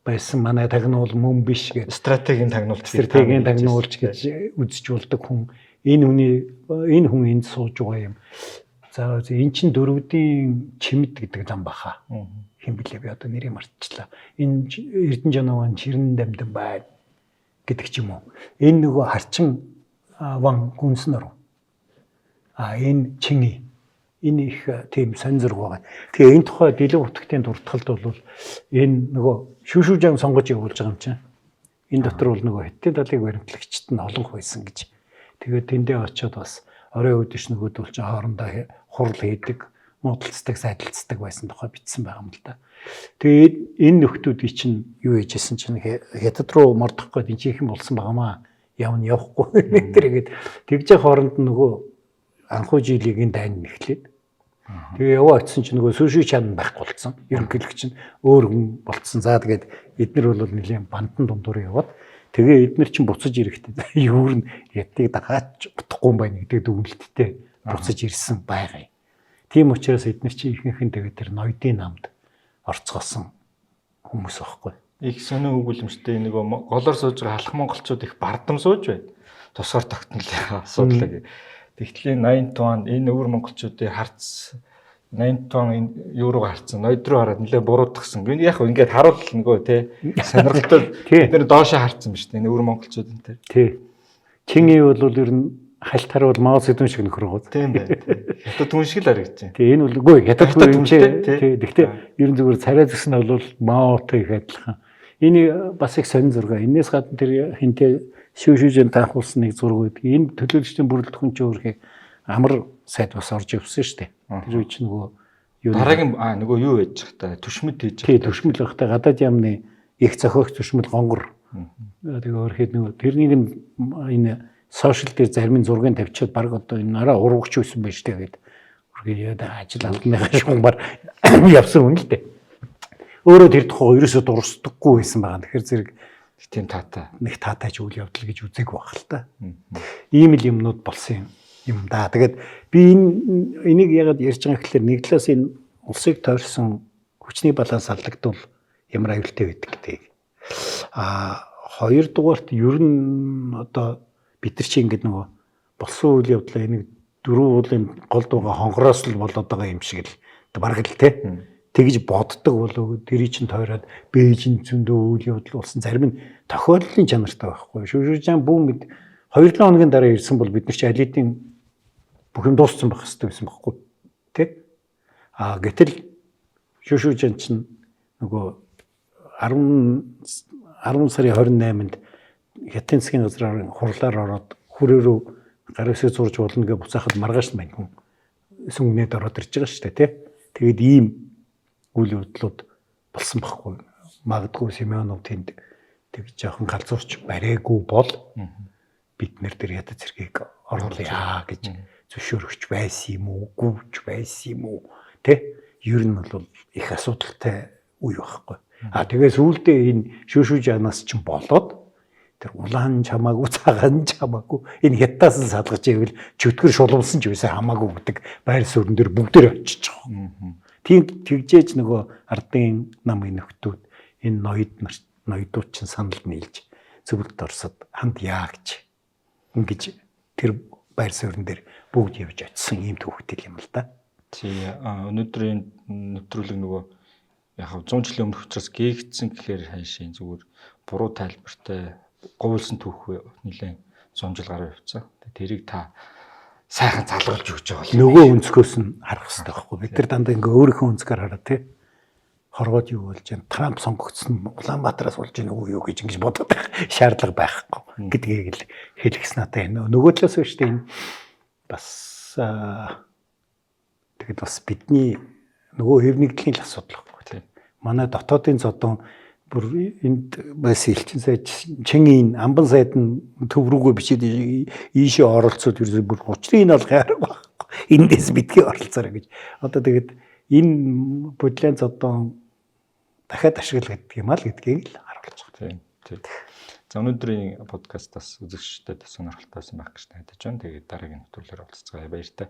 байсан манай тагнуул мөн биш гэж стратегийн тагнуулч стратегийн тагнуулч гэж үзэж болдог хүн. Энэ хүний энэ хүн энд сууж байгаа юм. За эн чин дөрөвдийн чимэд гэдэг зам баха. Хэн блэ би одоо нэрийг мартчихлаа. Энэ Эрдэнэ Жанаван Чирэн дамдан байна гэдэг ч юм уу. Энэ нөгөө харчин ван гүнснэр. А энэ чиний энэ их тийм сонь зураг байгаа. Тэгээ энэ тухай Дэлэн утгтын дуртгалд бол энэ нөгөө шүүшүүжан сонгож явуулж байгаа юм чинь. Энэ дотор бол нөгөө хятадын талыг баримтлагчд нь олонх байсан гэж. Тэгээд тэндээ очиод бас орой өдөш нөгөөдөл чинь хоорондоо хурал хийдэг, муудалцдаг, сайдалцдаг байсан тухай бичсэн байгаа юм л да. Тэгээд энэ нөхдүүдийн чинь юу хийжсэн чинь хятад руу мордох гээд энэ чихэн болсон байгаамаа. Явна явахгүй нэг тэргээд тэгж хооронд нөгөө анхуу жилийн дайн нэхлээд тэгээ яваа очисон чинь нөгөө сүши чан байхгүй болсон. Ерөнхийлөгч нь өөр хүн болцсон. За тэгээд эднэр бол нэлийн бандан дундуур яваад тэгээ эднэр чинь буцаж ирэхдээ юу н ятыг дагаад утахгүй юм байна гэдэг дүгнэлттэй буцаж ирсэн байгаа юм. Тийм учраас эднэр чинь ихэнх нь тэгээд тэр ноёдын намд орцгоосон хүмүүс байхгүй. Их сонин өгүүлэмжтэй нөгөө голоор сууж байгаа халах монголчууд их бардам сууж байна. Тусгаар тогтнолын асуудал гэх. Тэгтэл 80 туан энэ өвөр монголчуудын харц 80 он энэ юу руу харцсан, ноёд руу хараад нэлээ буруутгсан. Энэ яг ингээд харуул нөгөө те сонирхолтой бид нэр доошоо харцсан ба шүү дээ. Энэ өвөр монголчууд энэ те. Тий. Чин ив бол ер нь хальт харуул Мао Цзэдун шиг нөхөр байгаа. Тийм байна. Хятад түн шиг л харагдаж байна. Тий, энэ бол үгүй хятад түн юм чи. Тий, гэхдээ ер нь зүгээр царай зүс нь бол Маотой их адилхан. Энэ бас их сонин зураг. Энээс гадна тэр хинтээ шүүшүүжэн таахуулсан нэг зураг байдаг. Энэ төлөөлөгчдийн бүрэлдэхүүн чи өөрхий амар сайд бас орж явсан шүү дээ. Тэр үе чинь нөгөө юу дараагийн нөгөө юу байж та түшмэд хийж байгаа. Тий, түшмэл байхдаа гадаад яамны их зохиогч түшмэл гонгор. Тэгээ өөрхий нөгөө тэрнийг нь энэ сошиал дээр зарим нь зургийг тавьчихад баг одоо энэ нараа урвагч байсан байж тээ гээд өөрхий ажил албаныхаа шугамар явсан хүн л дээ. Өөрөө тэр тухай ерөөсөө дурсдаггүй байсан байгаа. Тэгэхээр зэрэг тийм таатай. Нэг таатай ч үйл явдал гэж үзег байх л та. Ийм л юмнууд болсон юм да. Тэгээд би энэ энийг ягаад ярьж байгаа гэхэлэр нэг талаас энэ улсыг тойрсон хүчний баланс алдагдвал ямар аюултай байдаг гэдгийг. А хоёрдугаарт ер нь одоо бид нар чи ингээд нөгөө болсон үйл явдлаа энийг дөрвөн уулын гол дууга хонгороос л болоод байгаа юм шиг л бараг л те. Тэгж боддог болов тэрий чинь тойроод Бээжин зөндөө үйл явдал болсон зарим нь тохиолдлын чанартай байхгүй. Шүшүүжан бүүн гэд 2-7 хоногийн дараа ирсэн бол бид нар чи алидын бүх юм дууссан байх хэрэгтэй байсан байхгүй. Тэ? А гэтэл Шүшүүжан чинь нөгөө 10 сарын 28-нд Хятадын засгийн газраар хурлаар ороод хүрээ рүү гар үсээ зурж болно гэж буцаахад маргааш нь мань хүн сүнгнээд ороод ирж байгаа шүү дээ, тэ? Тэгээд ийм үйл явдлууд болсон байхгүй. Магадгүй Семенов тэнд тэг жоохон галзуурч бариагүй бол бид нэр тэр ядаж зэргийг оруулъя гэж зөвшөөрөгч байсан юм уу, гүвч байсан юм уу, тэ? Ер нь бол их асуудалтай үе байхгүй. А тэгээ сүүлдээ энэ шүүшүүжанаас чинь болоод тэр улаан ч хамаагүй, цагаан ч хамаагүй энэ хятадаас нь салгаж ивэл чөтгөр шулуунсан ч байсан хамаагүй гэдэг байр суурин дээр бүгдээр очиж байгаа. Тийм тэгжээж нөгөө ардын намын нөхдүүд энэ ноёд нар ноёдууд чинь санал нийлж зөвлөлт Оросод ханд яа гэж ингэж тэр байр суурин дээр бүгд явж очисон ийм түүхтэй юм л да. Тий, өнөөдрийн нэвтрүүлэг нөгөө яг 100 жилийн өмнөх учраас гээгдсэн гэхээр хайшин зүгээр буруу тайлбартай говьлсон түүх нэлээд 100 жил гаруй явцсан. Тэрийг та сайхан залгуулж өгч байгаа бол нөгөө өнцгөөс нь харах хэрэгтэй байхгүй. Бид нар дандаа ингээ өөрийнхөө өнцгөр хараа тий. Хорвоод юу болж байна? Трамп сонгогдсон нь Улаанбаатараас болж байна уу юу гэж ингэж бодоод байх шаардлага байхгүй гэдгийг л хэлэх надад энэ. Нөгөө талаас нь шүү дээ энэ бас тэгэд бас бидний нөгөө хэв нэгдлийн л асуудал байхгүй тий. Манай дотоодын зодон бүр энд байсан элчин сайд Чингийн амбан сайд нь төв рүүгээ бичээд ийшээ оролцоод ерөөсөө бүр учрыг нь олох арга байхгүй. Эндээс битгий оролцоорой гэж. Одоо тэгээд энэ бодлын зодон дахиад ашиглах гэдэг юм аа л гэдгийг л харуулж байгаа. Тийм. Тийм. За өнөөдрийн подкастаас үзэгчдэд сонирхолтой байсан байх гэж найдаж байна. Тэгээд дараагийн нэвтрүүлгээр уулзцгаая. Баяртай.